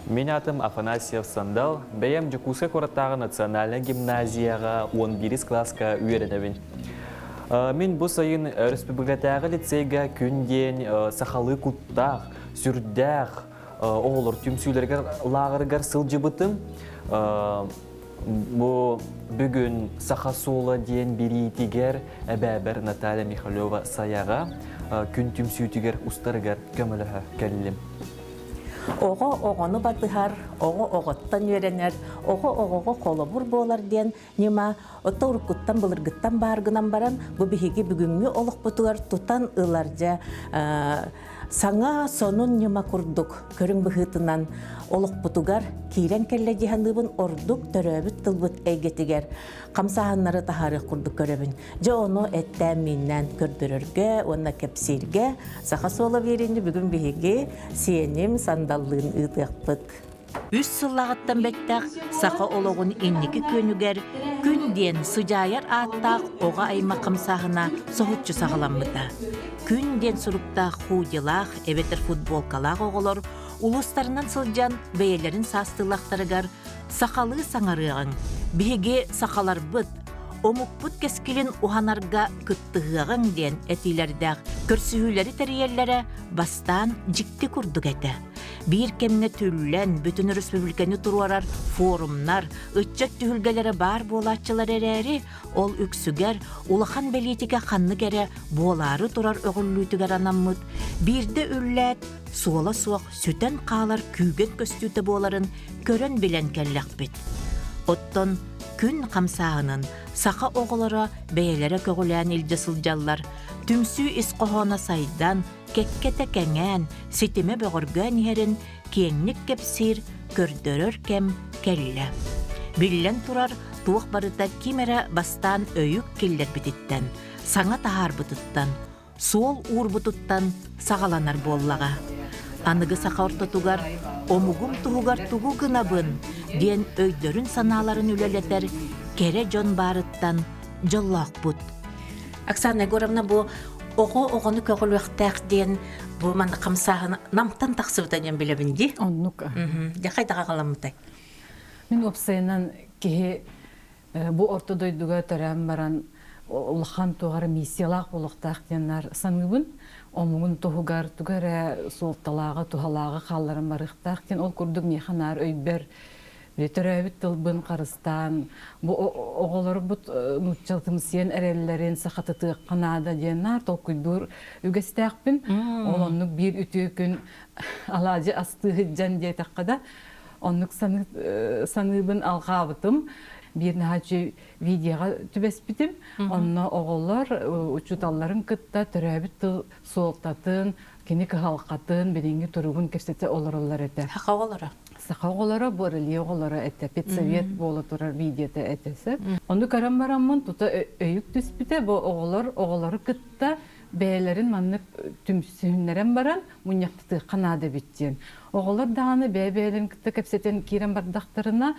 Мин аатым Афанасьев Сандал, бэйэм Дьокуускай куораттааҕы национальнай гимназияҕа 11 кылааска үөрэнэбин. Мин бу сайын өрөспүүбүлүкэтээҕи лицейгэ күн диэн сахалыы куттаах, сүрдээх оҕолор түмсүүлэригэр лааҕырыгар сылдьыбытым. Бу бүгүн Саха суола диэн бириитигэр эбээбэр Наталья Михалева Сайаҕа күн түмсүүтүгэр устарыгар көмөлөһө кэллим. Оҕо оҕону батыһар, оҕо оҕоттон үөрэнэр, оҕо оҕоҕо холобур буолар диэн ньыма оттон уруккуттан былыргыттан баар гынан баран бу биһиги бүгүҥҥү олохпутугар тутан ылар дьэ саҥа сонун ньыма курдук көрүҥ быһыытынан олохпутугар киирэн кэллэ дии саныыбын ордук төрөөбүт тылбыт эйгэтигэр хамсааһыннары таһаарыах курдук көрөбүн. Дьэ ону эттээн-мииннээн көрдөрөргө уонна кэпсииргэ Саха суола биэриини бүгүн биһиги сиэним Сандаллыын ыытыахпыт. Үс сыллааҕыттан бэттэх саха олоҕун инники күөнүгэр Күн диэн сыдьаайар ааттаах оҕо аймах хамсааһына соһуччу саҕаламмыта. Күн диэн суруктаах худилаах эбэтэр футболкалаах оҕолор улуустарынан сылдьан бэйэлэрин саастыылаахтарыгар сахалыы саҥарыаҕыҥ, биһиги сахаларбыт, омукпут кэскилин уһанарга кыттыһыаҕыҥ диэн этиилэрдээх көрсүһүүлэри тэрийэллэрэ бастаан дьикти курдук этэ. Биир кэмҥэ түллэн, бүтүн өрөспүүбүлүкэни туруорар форумнар, ыччат түһүлгэлэрэ баар буолааччылар эрээри, ол үксүгэр улахан бэлиитикэ ханнык эрэ буолаары турар өҕүллүүтүгэр анаммыт, биирдэ үллээт, суола суох сүтэн хаалар күүгэн көстүүтэ буоларын көрөн-билэн кэллэхпит. Оттон күн хамсааһынын саха оҕолоро бэйэлэрэ көҕүлээн илдьэ сылдьаллар, түмсүү ис хоһооно сайдан, кэккэтэ кэҥээн, ситимэ бөҕөргөөн иһэрин киэҥник кэпсиир, көрдөрөр кэм кэллэ. Биллэн турар, туох барыта ким эрэ бастаан өйүк киллэрбититтэн, саҥа таһаарбытыттан, суол уурбутуттан саҕаланар буоллаҕа. Аныгы саха ортотугар «Омугум туһугар тугу гынабын?» диэн өйдөрүн-санааларын үлэлэтэр кэрэ дьон баарыттан дьоллоохпут. Оксана Егоровна бу оҕо оҕону көҕүлүөхтээх диэн бу манна хамсааһын намтан тахсыбыта диэн билэбин дии. Оннук. Дьэ хайдах аҕаламмытай? Мин уопсайынан киһи бу орто дойдуга төрөөн баран улахан туох эрэ миссиялаах буолуохтаах диэн саныыбын. Омугун туһугар тугу эрэ суолталааҕы, туһалааҕы хаалларан барыахтаах диэн ол курдук миэхэ наар өйбөр төрөөбүт тылбын харыстаан бу оҕолорбут нууччалытымсыйан эрэллэрин сахатытыахха наада диэн наар толкуйдуур үгэстээхпин. Ол оннук биир үтүө күн алаадьы астыы сылдьан диэтэххэ да оннук саныыбын алҕаабытым. Биир наһаа видеоҕа түбэспитим. Онно оҕолор учууталларын кытта төрөөбүт тыл суолтатын, кини кыһалҕатын, билиҥҥи туругун кэпсэтэ олороллор этэ. Саха оҕолоро. Саха оҕолоро, бу релье оҕолоро этэ, педсовет буола турар видеота этэ. Ону көрөн бараммын тута өйүк түспүтэ, бу оҕолор оҕолору кытта бэйэлэрин маннык түмсүһүннэрэн баран мунньахтатыахха наада эбит диэн. Оҕолор даҕаны бэйэ-бэйэлэрин кытта кэпсэтэн киирэн бардахтарына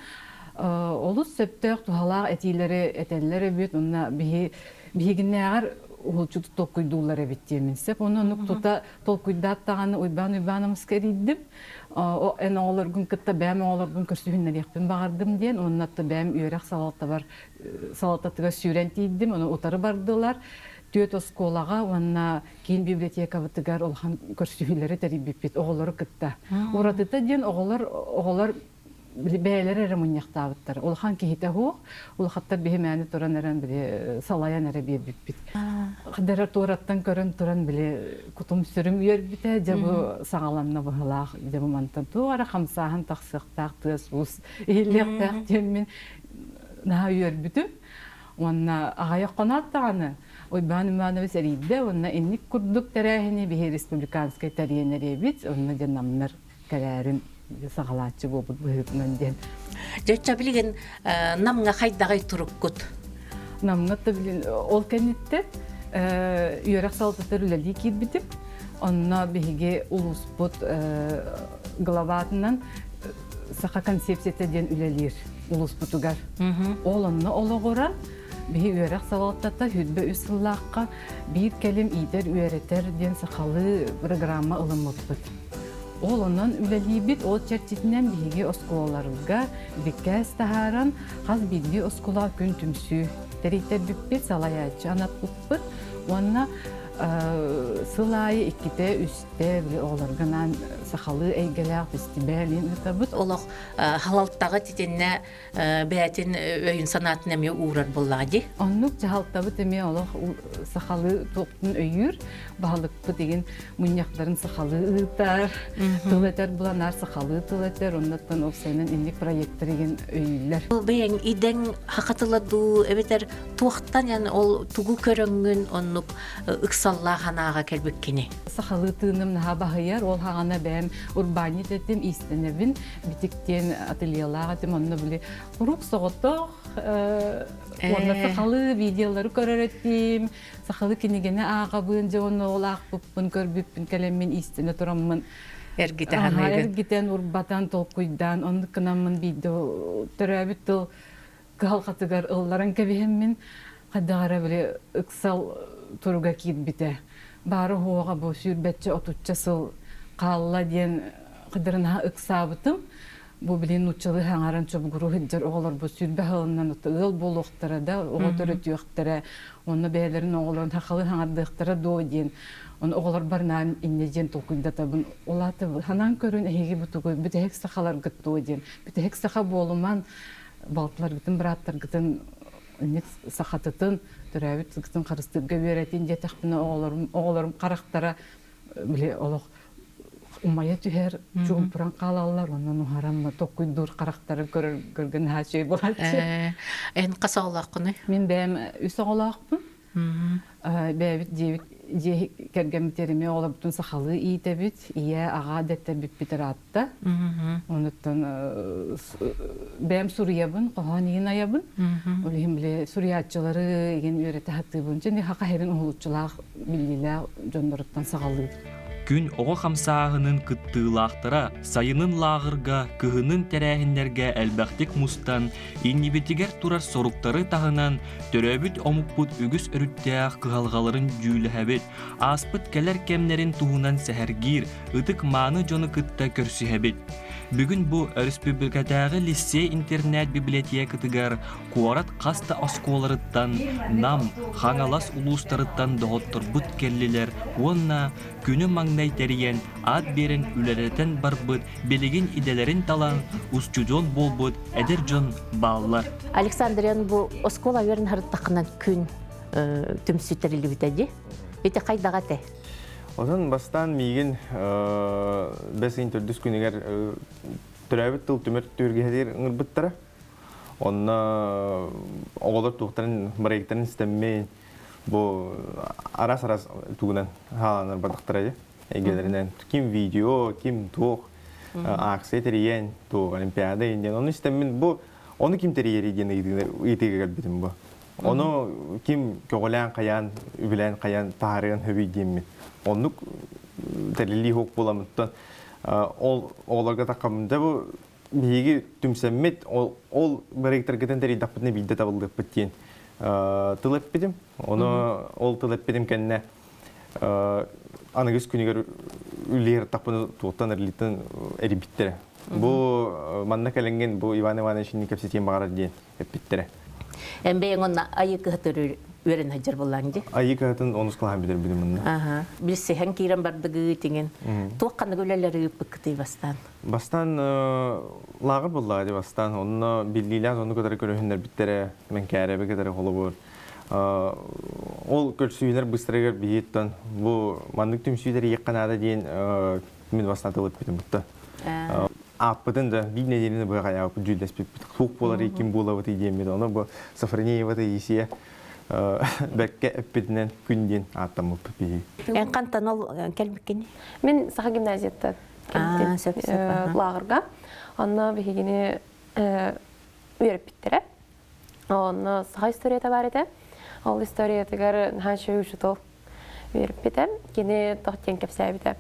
олус сөптөөх туһалаах этиилэри этэллэр эбит уонна биһи биһигиннээҕэр уһулчу толкуйдууллар эбит диэмин сөп. Ону оннук тута толкуйдаат даҕаны Уйбаан Уйбаанабыска эрийдим. Эн оҕолоргун кытта бэйэм оҕолорбун көрсүһүннэриэхпин баҕардым диэн уонна бэйэм үөрэх салалтабар салалтатыгар сүүрэн тиийдим. Ону утары бардылар. Түөрт оскуолаҕа уонна киин библиотекабытыгар улахан көрсүһүүлэри тэрийбиппит оҕолору кытта. Уратыта диэн оҕолор оҕолор бэйэлэрэ эрэ мунньахтаабыттар. Улахан киһитэ суох, улахаттар биһи мээнэ туран эрэн били салайан эрэ биэрбиппит. Дара туораттан көрөн туран били кутум сүрүм үөрбүтэ, дьэ бу саҕаланна быһылаах, дьэ бу мантан туох эрэ хамсааһын тахсыахтаах тыас-уус иһиллиэхтээх диэммин наһаа үөрбүтүм. Уонна аҕыйах хоноот даҕаны Уйбаан Иванович эрийдэ уонна инник курдук тэрээһини биһи республиканскай тэрийэн эриэбит, онно дьэ намнар кэлээрин саҕалааччы буолбут быһыытынан диэн. Дьэ билигин Намҥа хайдаҕый туруккут? Намҥа да билин ол кэнниттэн үөрэх салалтатыгар үлэлии киирбитим. Онно биһиги улууспут главатынан саха концепцията диэн үлэлиир улууспутугар. Ол онно олоҕуран биһи үөрэх салалтата 23 сыллаахха биир кэлим иитэр-үөрэтэр диэн сахалыы программа ылыммыппыт. Ол онон үлэлиибит, ол чэрчитинэн биһиги оскуолаларга бикээс таһааран, хас биирдии оскуола күн түмсүү тэрийтэрбиппит, салайааччы анаппыппыт уонна сыл аайы иккитэ, үстэ били оҕолорго анаан сахалыы эйгэлээх фестиваль ыытабыт. Олох халалтаҕа итиннэ бэйэтин өйүн-санаатын эмиэ уурар буоллаҕа дии. Оннук дьаһалтабыт эмиэ олох сахалыы туохтун өйүүр, баһылыкпыт игин мунньахтарын сахалыы ыытар, тыл этэр буланаар сахалыы тыл этэр, оннуттан уопсайынан инник проектар игин өйүүллэр. Бэйэҥ идэҥ хахатыла дуу, эбэтэр туохтан эн ол тугу көрөҥҥүн оннук ыксаллаах санааҕа кэлбиккини? Сахалыы тыыным наһаа баһыйар, ол хаҕана бэйэм урбаанньыт этим, иистэнэбин, битик диэн ательелаах этим, онно били куруук соҕотох уонна сахалыы видеолары көрөр этим, сахалыы кинигэни ааҕабын, дьэ уонна ол аахпыппын, көрбүппүн кэлэммин иистэнэ тураммын эргитэ саныыгын. Эргитэн, урбатан, толкуйдаан, оннук гынаммын биирдэ төрөөбүт тыл кыһалҕатыгар ылларан кэбиһэммин, хайдах эрэ били ыксал туруга киирбитэ. Баара-суоҕа бу сүүрбэччэ отучча сыл хаалла диэн кыдырынаһа ыксаабытым. Бу билин нууччалыы хаҥаран чобугуру сылдьар оҕолорбут сүүрбэ сылынан ыал буолуохтара да, оҕо төрөтүөхтэрэ, онно бэйэлэрин оҕолорун сахалыы хаҥардыахтара дуо диэн, ону оҕолорбор наан инньэ диэн толкуйдатабын. Ол аата санаан көрүн эһиги бу тугу бүтэһик сахаларгыт дуо диэн. Бүтэһик саха буолуман балтыларгытын, бырааттаргытын инник сахатытын, төрөөбүт сыкытын харыстыырга үөрэтин диэтэхпинэ оҕолорум оҕолорум харахтара били олох умайа түһэр, чуумпуран хаалаллар, онон уһаран токкуйдуур харахтарын көрөр көргө наһаа үчүгэй буолааччы. Эн хас оҕолооххунуй? Мин бэйэм үс оҕолоохпун. Бэйэбит дьиэбит дьиэ кэргэммитигэр эмиэ оҕолорбутун сахалыы иитэбит, ийэ, аҕа дэттэрбиппит ыраатта. Онуттан бэйэм суруйабын, хоһоон игин айабын. Ол иһин били суруйааччылары игин үөрэтэ сатыыбын. Дьэ, хаха иһин уһулуччулаах, биллиилээх дьонноруттан саҕалыыбын. Күн оҕо хамсааһынын кыттыылаахтара сайынын лааҕырга, кыһынын тэрээһиннэргэ элбэхтик мустан, иннибитигэр турар соруктары таһынан, төрөөбүт омукпут үгүс өрүттээх кыһалҕаларын дьүүлэһэбит, ааспыт кэлэр кэмнэрин туһунан сэһэргиир ытык-мааны дьону кытта көрсүһэбит. Бүгүн бу өрөспүүбүлүкэтээҕи лиссиэй-интэрнээт библиотекатыгар куорат хас да оскуоларыттан Нам, Хаҥалас улуустарыттан доҕотторбут кэллилэр уонна күнү маҥнай тэрийэн, аат биэрэн үлэлэтэн барбыт, билигин идэлэрин талан, устудьуон буолбут эдэр дьон бааллар. Александрян бу оскуола үөрэн харыттаххынан күн түмсүү тэриллибитэ дии. Ити хайдаҕа этэ? Онон бастаан миигин бэс ыйын төрдүс күнүгэр төрөөбүт тыл түмэр түһүлгэһигэр ыҥырбыттара. Онно оҕолор туохтарын проектарын истэммин бу араас-араас тугунан хааланар бардахтара дии эйгэлэринэн ким видео, ким туох акция тэрийэн туох олимпиада диэн ону истэммин бу ону ким тэрийэрий диэн ыйытыыга кэлбитим бу. Ону ким көҕүлээн хайаан, үбүлээн хайаан таһаарыан сөбүй диэммин. Оннук тэриллии суох буоламмыттан ол оҕолорго таххаммын дьэ бу биһиги түмсэммит ол ол проекторгытын тэрийдэхпитинэ биирдэ табыллыахпыт диэн тыл эппитим. Ону ол тыл эппитим кэннэ аныгыс күнүгэр үлэлиир тахпыны туохтан эрилиттэн эрийбиттэрэ. Бу манна кэлэҥҥин бу Иван Иванович инник кэпсэтиэн баҕарар диэн эппиттэрэ. Эн бэйэҥ онно айыы кыһатыр үөрэн сылдьар буоллаҥ дии. Айыы кыһатын онус кылааһын бүтэрбитим онно. Аха. Билсиһэн киирэн бардыгыы тиҥин. Туох ханнык үлэлэри ыыппыккытый бастаан? Бастаан лааҕыр буоллаҕа дии бастаан. Онно биллиилээх дьону кытары көрүһүннэрбиттэрэ, Мэҥкээрэби кытары холобур. Ол көрсүһүүлэр быстарыгар биһиттэн бу маннык түмсүүлэр иэххэ наада диэн мин бастаан тыл эппитим бутта. Ааппытын да биир нэдиэлэни быһа хайаабыппыт дьүүллэспиппит. Туох буоларый, ким буолабытый диэммит. Ону бу Софронеева Таисия бэккэ эппитинэн күн диэн ааттаммыппыт биһиги. Эн хантан ол кэлбиккиний? Мин Саха гимназияттан кэлбитим лааҕырга. Онно биһигини үөрэппиттэрэ. Онно саха историята баар этэ. Ол историятыгар наһаа үчүгэй учуутал үөрэппитэ. Кини тох диэн кэпсээбитэ.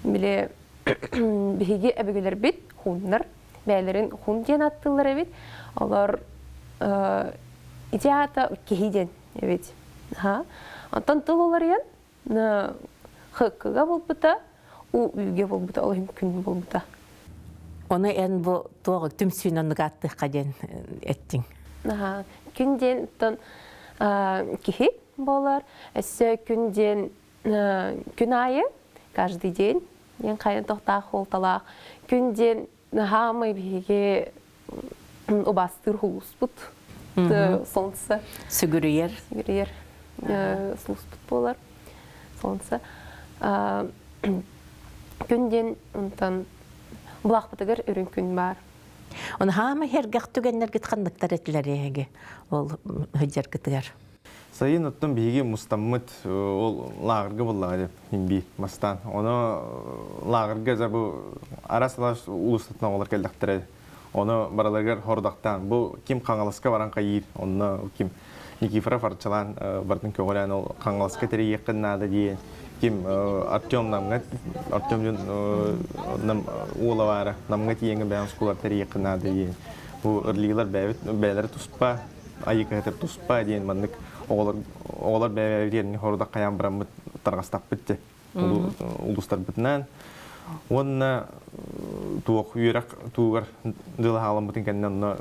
Били биһиги өбүгэлэрбит хуннар бэйэлэрин хун диэн аттыыллар эбит. Олор ити аата киһи диэн эбит. Онтон тыл уларыйан хыккыга булбута. У үйгэ буолбута, ол иһин күн буолбута. Ону эн бу туох түмсүүнү оннук ааттыахха диэн эттиҥ. Аха. Күн диэн оттон киһи буолар. Өссө күн диэн күн аайы, каждый день диэн хайан тохтаах хуолталаах. Күн диэн хаамай биһиги убаастыыр хулуспут солнце. Сүгүрүйэр. Сүгүрүйэр сулуспут буолар. Солнце. Күн диэн онтон булаахпытыгар үрүҥ күн баар. Оны хаама хергэх түгэннэргит ханныктар этилэр эһиги ол сылдьаргытыгар? Сайын оттон биһиги мустаммыт ол лааҕырга буллаҕа деп хин мастаан. Ону лааҕырга за бу арас алаас улуустаттан оҕолор кэллэхтэрэ. Ону бараларыгар хордохтаан бу ким Хаҥаласка баран хайыыр, онно ким Никифоров Арчылаан бартын көҕүлээн ол Хаҥаласка тэрийиэххин наада диэн ким Артем Намҥа Артем диэн нам уола баара Намҥа тиийэҥҥэ бэйэҥ оскуолар тэрийиэххин наада диэн бу ырлиилар бэйэбит бэйэлэрэ туспа айыы туспа диэн маннык оҕолор оҕолор бэйэбит хорудах хайаан бараммыт тарҕастаппыт дьэ улуустарбытынан уонна туох үөрэх тугар дьыла хаалыммытын кэннэ онно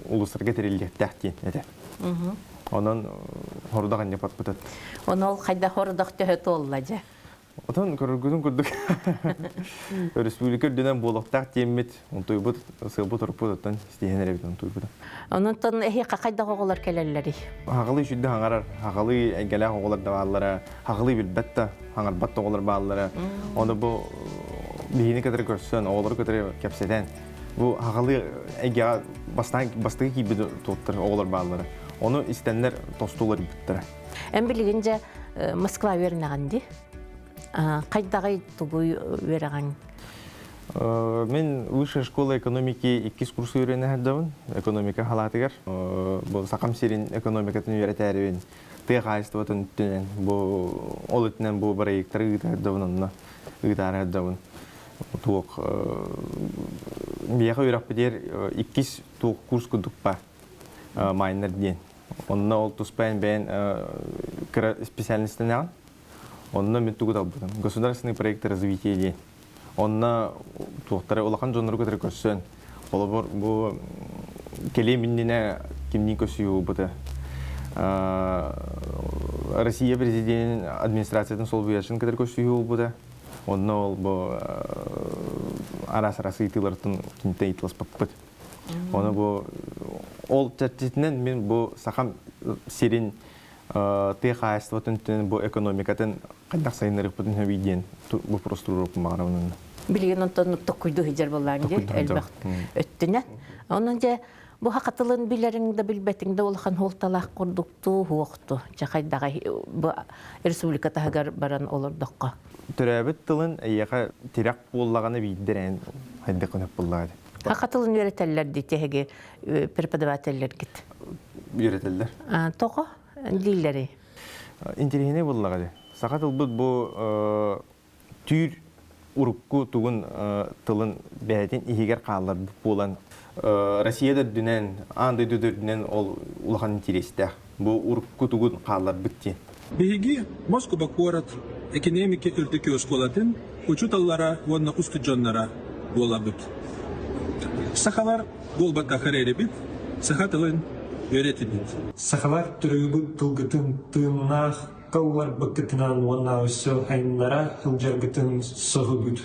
улуустарга тэриллиэхтээх диэн этэ. Онон хорудах анньаппатпытат. Ону ол хайда хорудах төһө туолла дьэ? Отон көрөргүтүн курдук өрөспүүбүлүкэ үрдүнэн буолуохтаах диэммит унтуйбут сыалбыт орпут оттон истиһэн эрэбит унтуйбут. Онон эһиэхэ хайдах оҕолор кэлэллэрий? Хаҕылыы сүрдэ хаҥарар, хаҕылыы эйгэлээх оҕолор да бааллара, хаҕылыы билбэт да, хаҥарбат да оҕолор бааллара. Ону бу биһини кытары көрсөн, оҕолору кытары кэпсэтэн, бу хаҕылыы эйгэҕэ бастаан бастакы киирбит туоттар оҕолор бааллара. Ону истэннэр тостуулар бүттэрэ. Эн билигин дьэ Москва үөрэнэҕин дии? Хайдаҕый тугуй үөрэҕиҥ? Мин высшая школа экономики иккис курсу үөрэнэ сылдьабын. Экономика халаатыгар. Бу Сахам сирин экономикатын үөрэтээрибин тыа хаһаайыстыбатын өттүнэн бу ол өттүнэн бу бырайыактары ыыта сылдьабын онно ыытаары сылдьабын. Туох биһиэхэ үөрэхпитигэр иккис туох курс курдук баар майнер диэн. Онно ол туспайын бэйэн кыра специальностьтанааҕын. Онно мин тугу талбытым. Государственный проект развития диэн. Онно туохтары улахан дьоннору кытары көрсөн, холобур бу кэлиэм иннинэ кимниин көрсүү буолбута. Россия президенин администрациятын солбуйааччытын кытары көрсүһүү буолбута. Онно ол бу араас-араас ыйытыылартан киниттэн ыйыталаспаппыт. Ону бу ол чэрчитинэн мин бу сахам сирин тыа хаһаайыстыбатын өттүнэн бу экономикатын хайдах сайыннарыахпытын сөбүй диэн вопрос туруоруохпун баҕарабын. Билигин онтон токкуйду сылдьар буоллаан дии элбэх өттүнэн. Онон дьэ бу хакатылын билэриҥ да билбэтиҥ да улахан хуолталаах курдуктуу хуохту. Дьэ хайдаҕай бу республика таһыгар баран олордоххо. Төрөөбүт тылын эйиэхэ тирэх буоллаҕына биирдэр эн хайдах гынап буоллаҕа Хака тылын үөрэтэллэр дии эһиги преподавателлэргит. Үөрэтэллэр. Тоҕо дииллэрий? Интэриэһинэй буоллаҕа дии. Саха тылбыт бу түүр урукку тугун тылын бэйэтин иһигэр хаалларбыт буолан Россия да үрдүнэн, аан дойду да үрдүнэн ол улахан интэриэстээх. Бу урукку тугун хаалларбыт диэн. Биһиги Москуба куорат экэниэмикэ үрдүкү оскуолатын учууталлара уонна устудьуоннара буолабыт. Сахалар буолбатах эрээрибит, саха тылын үөрэтибит. Сахалар төрөөбүт тылгытын тыыннаах ылларбыккытынан уонна өссө айыннара сылдьаргытын сөҕөбүт.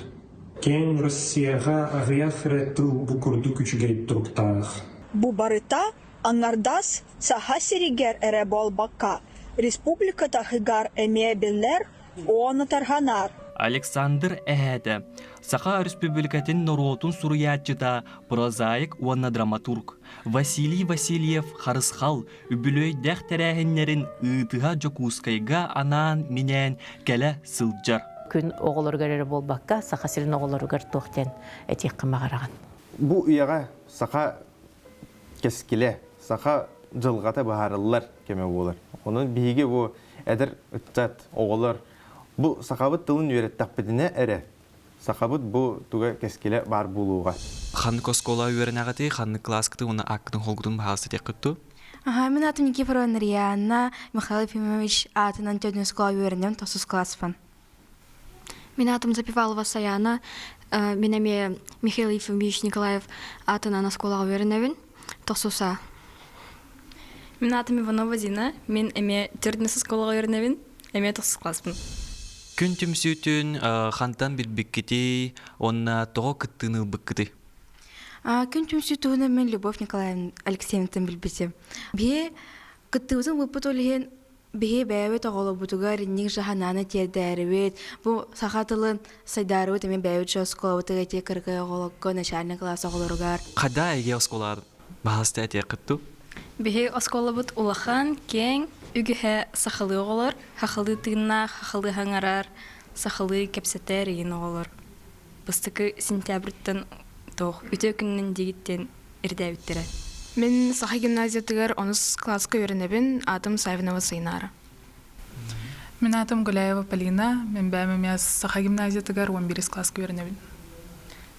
Киэҥ Россияҕа аҕыйах эрэ тыл бу курдук үчүгэй туруктаах. Бу барыта аҥардас Саха сиригэр эрэ буолбакка, республика таһыгар эмиэ биллэр уонна тарҕанар. Александр эһээтэ Саха Өрөспүүбүлүкэтин норуотун суруйааччыта, прозаик уонна драматург Василий Васильев Харысхал үбүлүөйдээх тэрээһиннэрин ыытыһа Дьокуускайга анаан-минээн кэлэ сылдьар. Күн оҕолоругар эрэ буолбакка, Саха сирин оҕолоругар туох диэн этиэххин баҕараҕын? Бу үйэҕэ саха кэскилэ, саха дьылҕата быһаарыллар кэмэ буолар. Онон биһиги бу эдэр ыччат, оҕолор бу сахабыт тылын үөрэттэхпитинэ эрэ сахабыт бу туга кэскилэ баар буолуоҕа. Ханнык оскуола үөрэнэҕитий, ханнык кылааскытый уонна ааккытын холгутун баһаалыста этиэххит дуу? Аха, мин аатым Никифорова Нарьяна Михаил Ефимович аатынан төрдүн оскуола үөрэнэм, тохсус класспын. Мин аатым Запивалова Саяна. Мин эмиэ Михаил Ефимович Николаев аатынан оскуолаҕа үөрэнэбин. Тохсуса. Мин аатым Иванова Зина. Мин эмиэ төрдүнэс оскуолаҕа үөрэнэбин. Эмиэ тохсус класспын. Күн түмсүүтүн хантан билбиккитий уонна тоҕо кыттыыны ылбыккытый? Күн түмсүү туһунан мен Любовь Николаевна Алексеевнаттан билбитим. Биһи кыттыыбытын ылбыппыт ол иһин биһи бэйэбит оҕолорбутугар инник жаһанааны тиэрдээрибит, бу саха тылын сайдаарыбыт эмиэ бэйэбит же оскуолабытыгар ити кыракый оҕолорго начальный класс оҕолоругар. Хада эге оскуолаҕа баһаста этиэххит дуу? Биһи оскуолабыт улахан, киэҥ, үгүһэ сахалыы оҕолор, сахалыы тыыннаах, сахалыы хаҥарар, сахалыы кэпсэтэр игин оҕолор. Бастакы сентябрьтан туох үтүө күнүнэн диигиттэн ирдээбиттэрэ. Мин Саха гимназиятыгар онус кылааска үөрэнэбин, аатым Савинова Сайнаара. Мин аатым Гуляева Полина, мин бэйэм эмиэ Саха гимназиятыгар 11 кылааска үөрэнэбин.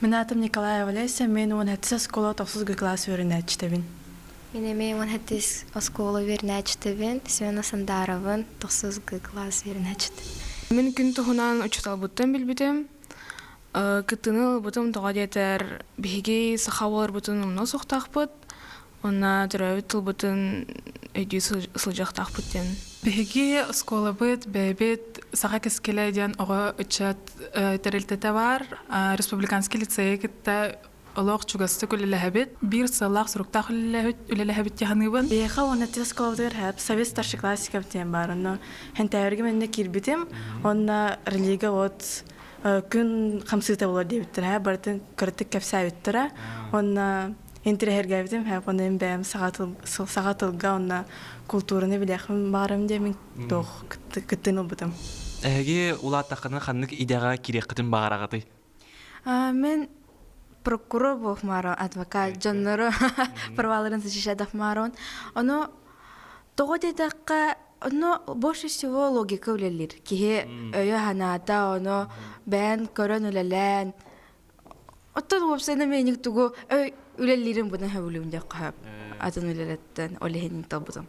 Мин аатым Николаева Олеся, мен 17 оскуола тохсус кылаас үөрэнээччитэбин. Мин эмиэ 17 оскуола үөрэнээччитэбин, Семена Сандаровын, тохсус кылаас үөрэнээччитэ. Мин күн туһунан учууталбыттан билбитим. Кыттыыны ылбытым тоҕо диэтэр, биһиги саха буоларбытын умнуо суохтаахпыт уонна төрөөбүт тылбытын өйдүү сылдьыахтаахпыт диэн. Биһиги оскуолабыт бэйэбит Саха кэскилэ диэн оҕо ыччат тэрилтэтэ баар. Республиканский лицейи кытта олох чугастык үлэлэһэбит. Биир сыаллаах-соруктаах үлэлэһэбит дии саныыбын. Биһиэхэ уонна тес оскуолабытыгар хэп совет старшеклассников диэн баар. Онно хэнтээбиргэ мэннэ киирбитим. Уонна релига вот күн хамсыыта буолар диэбиттэрэ. Барытын кыратык кэпсээбиттэрэ. Уонна интирэһэргээбитим хэп онно мин бэйэм саха тылга уонна култуураны билиэхпин баҕарым диэмин туох кыттыын ылбытым. Эһиги улааттаххытына ханнык идэҕэ киириэххитин баҕараҕытый? Мен прокурор буолмаро адвокат дьоннору праваларын защищадахмаарон. Ону тоҕо диэтэххэ, ону больше всего логика үлэлиир. Киһи өйө-санаата, ону бэйэн көрөн үлэлээн. Оттон уопсайынан мээник тугу өй үлэлиирин бына сөбүлүүм диэххэ сөп. Атын үлэлэттэн ол иһин талбытым.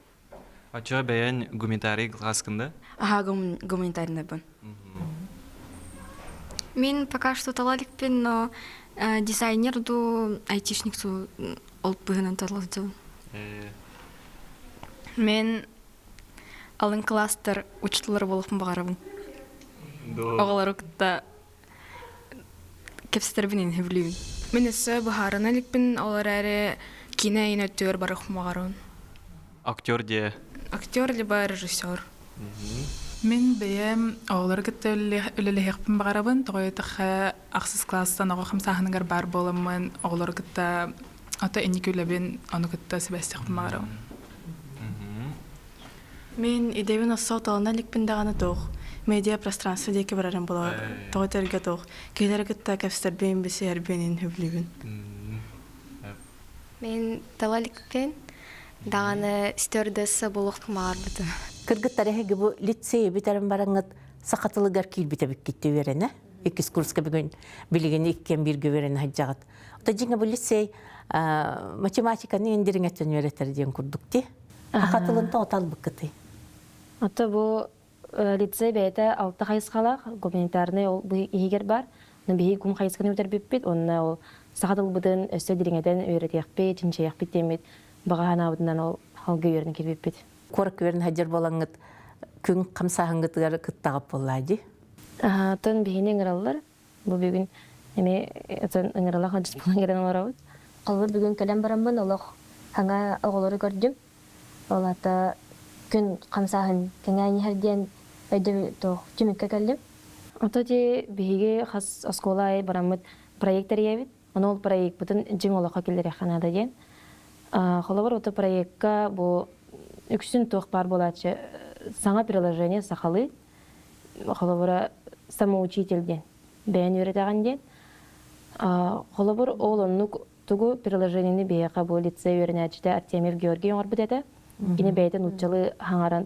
Оччоҕо бэйэн гуманитарий класскын да? Аха, гуманитарийнайбын. Мин пока что талаликпин, но дизайнер ду айтишник су ол быһынан талылдым. Мен алын класстар учителлар буолуохпун баҕарабын. Оҕолору кытта кэпсэтэрбин иһэбилиибин. Мин өссө быһаарына иликпин, ол эрээри киинэ эйин өттүгэр барыахпын баҕарабын. Актер диэ? Актер либо режиссер. Мин бэйэм оҕолору кытта үлэлэһиэхпин баҕарабын. Тоҕо диэтэххэ, ахсыс класстан оҕо хамсааһыныгар баар буоламмын, оҕолору кытта ото инники үлэбин ону кытта сибээстиэхпин баҕарабын. Мин идэбин оссо отолоно иликпин даҕаны туох медиа пространство диэки барарым буолар тоҕо тэргэ туох киһилэри кытта кэпсэтэрбин билсиһэрбин сөбүлүүбүн. Мин тала иликпин даҕаны стюардесса буолуохпун баҕарбытым. Кыргыттар эһиги бу лицейи бүтэрэн бараҥҥыт саха тылыгар киирбит эбиккит үөрэнэ. Иккис курска бүгүн билигин иккиэн бииргэ үөрэнэ сылдьаҕыт. Ото дьиҥэ бу лицей математиканы индириҥэттэн үөрэтэр диэн курдук дии. Саха тылын тоҕо талбыккытый? Ото бу лицей бэйэтэ алта хайысхалаах гуманитарнай ол иһигэр баар. Биһиги гум хайысханы бүтэрбиппит уонна ол саха тылбытын өссө дириҥэтэн үөрэтиэхпит, чинчийиэхпит диэммит баҕа санаабытынан ол халга үөрэнэ киирбиппит. Куоракка үөрэнэ сылдьар буолаҥҥыт күн хамсааһыҥҥытыгар кыттаҕыт буоллаа дии? Атын биһини ыҥыраллар. Бу бүгүн эмиэ атын ыҥыралах сылдьыс буолан кэлэн олоробут. Холобур бүгүн кэлэн бараммын олох саҥа оҕолору көрдүм. Ол аата күн хамсааһын кэҥээн иһэр диэн өйдөбүл туох түмүккэ кэллим. Ото ти биһиги хас оскуола аайы бараммыт проект тэрийэбит. Ону ол проекпытын дьиҥ олоххо киллэриэххэ наада диэн. Холобур, ото проекка бу үксүн туох баар буолааччы саҥа приложение сахалыы холобура самоучитель диэн бэйэн үөрэтэҕин диэн. Холобур, ол оннук тугу приложениены биһиэхэ бу лицей үөрэнээччитэ Артемьев Георгий оҥорбут этэ. Кини бэйэтэ нууччалыы хаҥаран,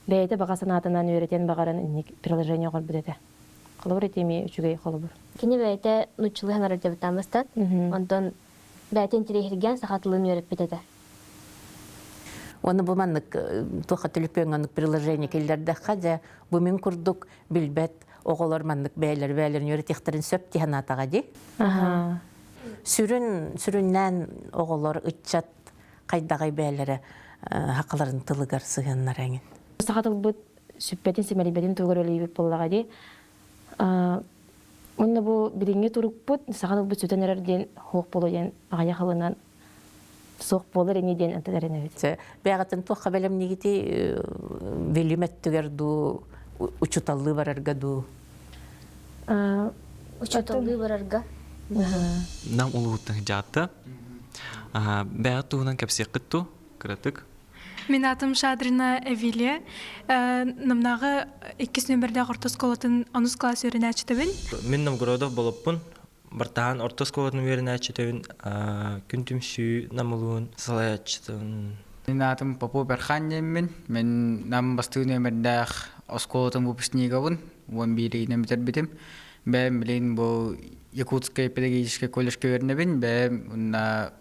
бэйэтэ баҕа санаатынан үөрэтиэн баҕаран инник приложение оҥорбут этэ. Холобур, ити эмиэ үчүгэй холобур. Кини бэйэтэ нууччалыы хаҥарар дьабытаамастан, онтон бэйэтэ интэриэһиргээн саха тылын үөрэппит этэ. Уонна бу маннык туохха төлөпүөҥҥэ оннук приложение киллэрдэххэ дьэ бу мин курдук билбэт. оҕолор маннык бэйэлэр бэйэлэрин үөрэтиэхтэрин сөп дии санаатаҕа дии. Сүрүн сүрүннээн оҕолор ыччат хайдаҕай бэйэлэрэ хахаларын тылыгар сыһыаннара эҥин. Саха тылбыт сүппэтин симэлийбэтин туһугар үлэлиибит буоллаҕа дии. Уонна бу билиҥҥи турукпут саха тылбыт сүтэн эрэр диэн суох буолуо диэн аҕыйах ылынан суох буолар ини диэн эрэнэбит. Бэйэҕитин туохха бэлэмниигитий билим өттүгэр дуу, учууталлыы барарга дуу? Учууталлыы барарга. Нам улууһуттан дьаатта. Бэйэҕит туһунан кэпсиэххит дуу, кыратык? Мин атым Шадрина Эвилия. Намнааҕы иккис нөмердээх орто оскуолатын онус класс үөрэнээччитэбин. Мин Новгородов болоппун. Бартаһаан орто оскуолатын үөрэнээччитэбин. Күн түмсүү намылуун салайааччытын. Мин аатым Попов Эрхан диэммин. Мин Нам бастыҥ нөмердээх оскуолатын выпускнигабын. 11-инэн бүтэрбитим. Бэйэм билигин бу Якутскай педагогическай колледжка үөрэнэбин. Бэйэм уонна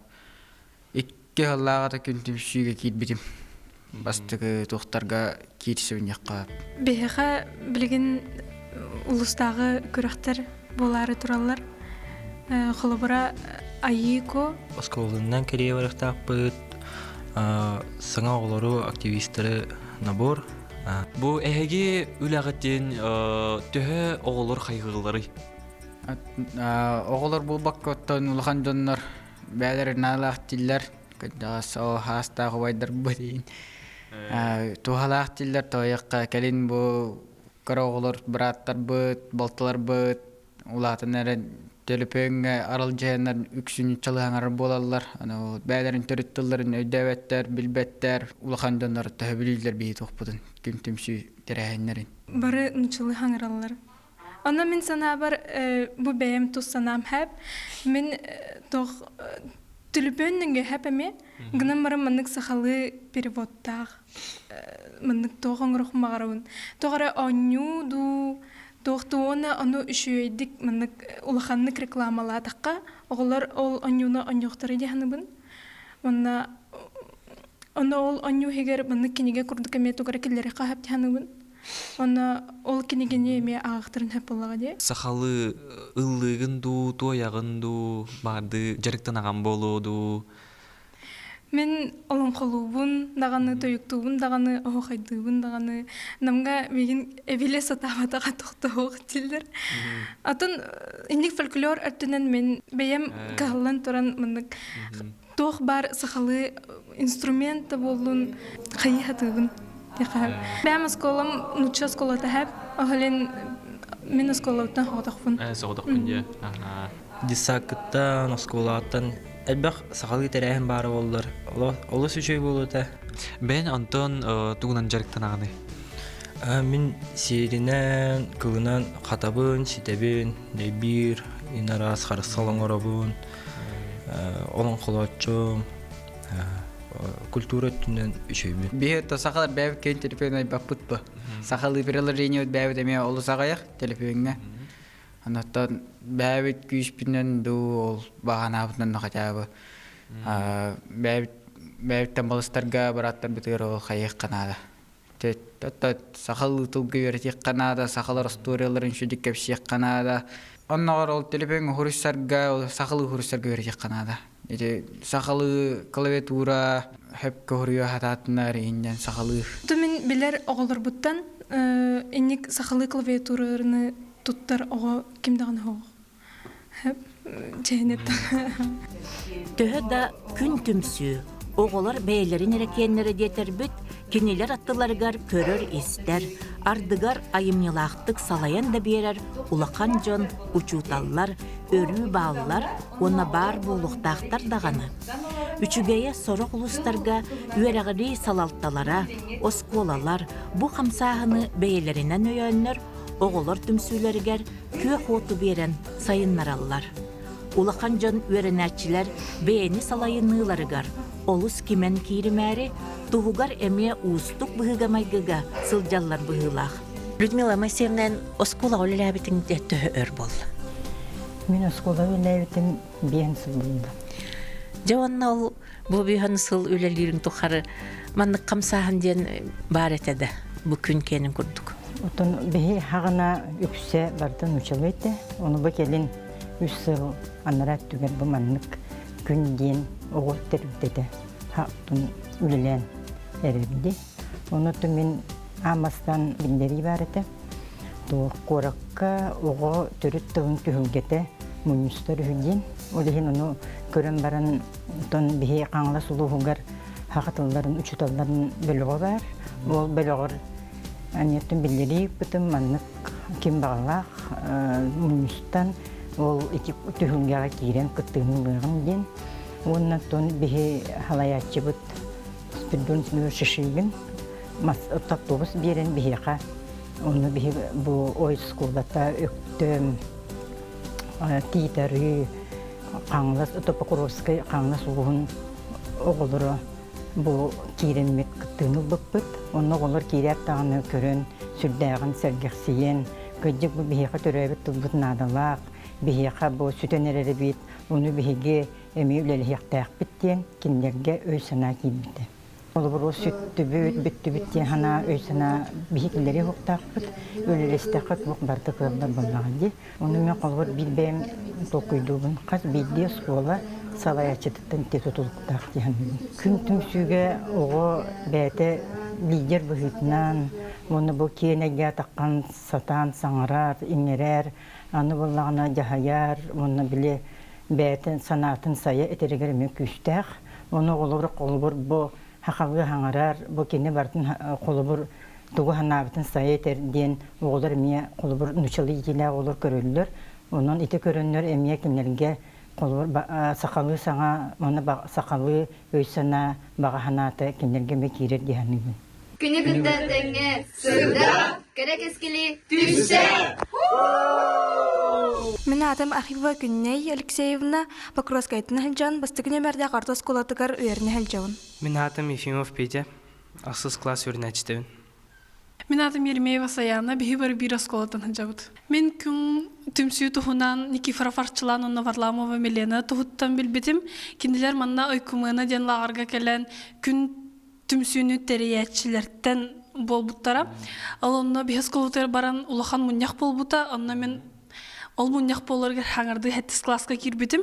Икки сыллааҕыта күн түмсүүгэ киирбитим. Бастакы туохтарга киирсибинньэххэ. Биһиэхэ билигин улуустааҕы күрэхтэр буолаары тураллар. Холобура, Айыко. Оскуоланан кэрийэ барыахтаахпыт. Саҥа оҕолору, активистары набор. Бу эһиги үлэҕитин төһө оҕолор хайҕыылларый? Оҕолор буолбакка оттон улахан дьоннор Бээлэр наалаах дииллэр, кырдьаҕас оо хаастаах убайдарбыт иһин. Туһалаах дииллэр тоойуохха кэлин бу кыра оҕолор бырааттарбыт, балтыларбыт улаатан эрэн төлөпүөҥҥэ аралдьыйаннар үксүн чалыһаҥар буолаллар. Аны бэйэлэрин төрүт тылларын өйдөөбөттөр, билбэттэр, улахан дьоннор төһө билиилэр биһи туохпутун күн түмсүү тэрээһиннэрин. Бары нуччалыы хаҥыраллар. Онно мин санаабар бу бэйэм тус санаам хэп. Мин туох түлүпүөн нөҥүө хэп эмиэ. Гынан баран маннык сахалыы переводтаах маннык туох оҥоруох баҕарабын. Туох эрэ оонньуу дуу, туох дуу уонна ону үчүгэйдик маннык улаханнык рекламалаатахха оҕолор ол оонньууну оонньуохтара дии саныыбын. Уонна онно ол оонньуу иһигэр маннык кинигэ курдук эмиэ тугу эрэ киллэриэххэ сөп дии саныыбын. Онно ол кинигэни эмиэ ааҕыахтарын сөп буоллаҕа дии. Сахалыы ыллыыгын дуу, туойаҕын дуу, баардыы дьарыктанаҕын буолуо дуу? Мин олоҥхолуубун даҕаны, тойуктуубун даҕаны, оһуохайдыыбын даҕаны. Намга миигин эбилэ сатаабатаҕа тохтоһуох дииллэр. Атын инник фольклор өттүнэн мин бэйэм кыһаллан туран маннык туох баар сахалыы инструмент да буоллун хайыы сатыыбын. Бэйэм оскуолам нуучча оскуолата хэп. Оһолин мин оскуолабыттан соҕотохпун. Соҕотохпун дьэ. Детсадкыттан, оскуолаттан элбэх сахалыы тэрээһин баара буоллар, олус үчүгэй буолуо этэ. Бэйэн онтон тугунан дьарыктанаҕыный? Мин сиэринэн, кылынан хатабын, ситэбин, дэйбиир, ин араас харысхал оҥоробун, олоҥхолооччум, культура өттүнэн үчүгэйбин. Биһи то сахалар бэйэбит киэн телефон айбаппыт бу. Сахалыы приложение бэйэбит эмиэ олус аҕыйах телефоҥҥа. Онтон бэйэбит күүспүнэн дуу ол баҕанаабытынан хотя бы бэйэбит бэйэбиттэн балыстарга бырааттарбытыгар ол хайыахха наада. Сахалыы тылга үөрэтиэххэ наада, сахалар остуоруйаларын сүдүк кэпсиэххэ наада. Онноҕор ол телефон уһуруссарга, сахалыы уһуруссарга үөрэтиэххэ наада. Ити сахалыы клавиатура хөпкө уһуруйа хатаатынар иһиннэн сахалыы. Мин билэр оҕолорбуттан инник сахалыы клавиатураны туттар оҕо ким даҕаны суох. Төһө да күн түмсүү, оҕолор бэйэлэрин эрэ киэннэрэ диэтэрбит, кинилэр аттыларыгар көрөр-истэр, ардыгар айымньылаахтык салайан да биэрэр улахан дьон, учууталлар өрүү бааллар уонна баар буолуохтаахтар даҕаны. Үчүгэйэ сорох улуустарга үөрэҕирии салалталара, оскуолалар бу хамсааһыны бэйэлэринэн өйөөннөр, оҕолор түмсүүлэригэр күөх уоту биэрэн сайыннараллар. Улахан дьон үөрэнээччилэр бэйэни салайыныыларыгар олус кимэн кииримээри, туһугар эмиэ уустук быһыыга-майгыга сылдьаллар быһыылаах. Людмила Моисеевна, оскуолаҕа үлэлээбитиҥ төһө өр буолла? Мин оскуолаҕа үлэлээбитим биэн сыл буолла. Дьэ уонна ол бу биһан сыл үлэлиириҥ тухары маннык хамсааһын диэн баар этэ да бу күн киэнин курдук. Оттон биһи хаҕына үксэ барыта нууччалыы этэ. Ону бу кэлин үс сыл анараа өттүгэр бу маннык күн диэн оҕо тэрилтэтэ оттон үлэлээн эрэрди. Ону оттон мин аан бастаан биллэрии баар этэ. Туох куоракка оҕо төрүт тылын түһүлгэтэ мунньустар үһү диэн. Ол иһин ону көрөн баран оттон биһи Хаҥалас улууһугар саха тылларын учууталларын бөлөҕө баар. Ол бөлөҕөр Анньыттан биллэрии ыыппытым маннык ким баҕалаах мунньустан ол ити түһүлгэҕэ киирэн кыттыыны ылыаҕым диэн. Уонна оттон биһи халайааччыбыт Спиридон Шишигин мас автобус биэрэн биһиэхэ ону биһи бу ой оскуолата Өктөм Тиит-Арыы Хаҥалас Покровскай Хаҥалас улууһун оҕолоро Бу киирэммит кыттыыны ылбыппыт. Онно оҕолор киирээт даҕаны көрөн, сүрдээҕин сэргэхсийэн, кырдьык бу биһиэхэ төрөөбүт тылбыт наадалаах, биһиэхэ бу сүтэн эрэр эбит, ону биһиги эмиэ үлэлэһиэхтээхпит диэн кинилэргэ өй-санаа киирбитэ. Холобур, сүттүбүт, бүттүбүт диэн санаа, өй-санаа биһи кинилэри уһуктаахпыт, үлэлэстэххэ туох барыта кыаллар буоллаҕа дии. Ону мен холобур биир бэйэм толкуйдуубун. Хас биирдии оскуола салайааччытыттан ити тутулуктаах дии саныыбын. Күн түмсүүгэ оҕо бэйэтэ лидер быһыытынан уонна бу киэн эйгэ атаххан сатаан саҥарар, иҥэрэр, аны буоллаҕына дьаһайар уонна били бэйэтин санаатын сайа этэригэр эмиэ күүстээх. Ону оҕолор холобур бу хахалыы хаҥарар, бу кини барытын холобур тугу санаабытын сайа этэр диэн оҕолор эмиэ холобур нууччалыы иитиилээх оҕолор көрөллөр. Онон ити көрөннөр эмиэ кинилэргэ холобур сахалыы саҥа уонна сахалыы өй-санаа баҕа санаата кинилэргэ эмиэ киирэр дии саныыбын. Күнү кытта тэҥҥэ сырдаа, кэрэ кэскили түстээ! Мин аатым Архипова Күннэй Алексеевна, Покровскайтан сылдьан, бастакы нүөмэрдээх орто оскуолатыгар үөрэнэ сылдьабын. Мин аатым Ефимов Петя, ахсыс класс үөрэнээччитэбин. Мин аатым Еремеева Саяна, биһи бары биир оскуолаттан сылдьабыт. Мин күн түмсүү туһунан Никифоров Арчылан уонна Варламова Милена туһуттан билбитим. Кинилэр манна Ойкумена диэн лааҕырга кэлэн күн түмсүүнү тэрийээччилэртэн буолбуттара. Ол онно биһи оскуолатыгар баран улахан мунньах буолбута. Онно мин ол мунньах буоларыгар хаҥардыы сэттис класска киирбитим.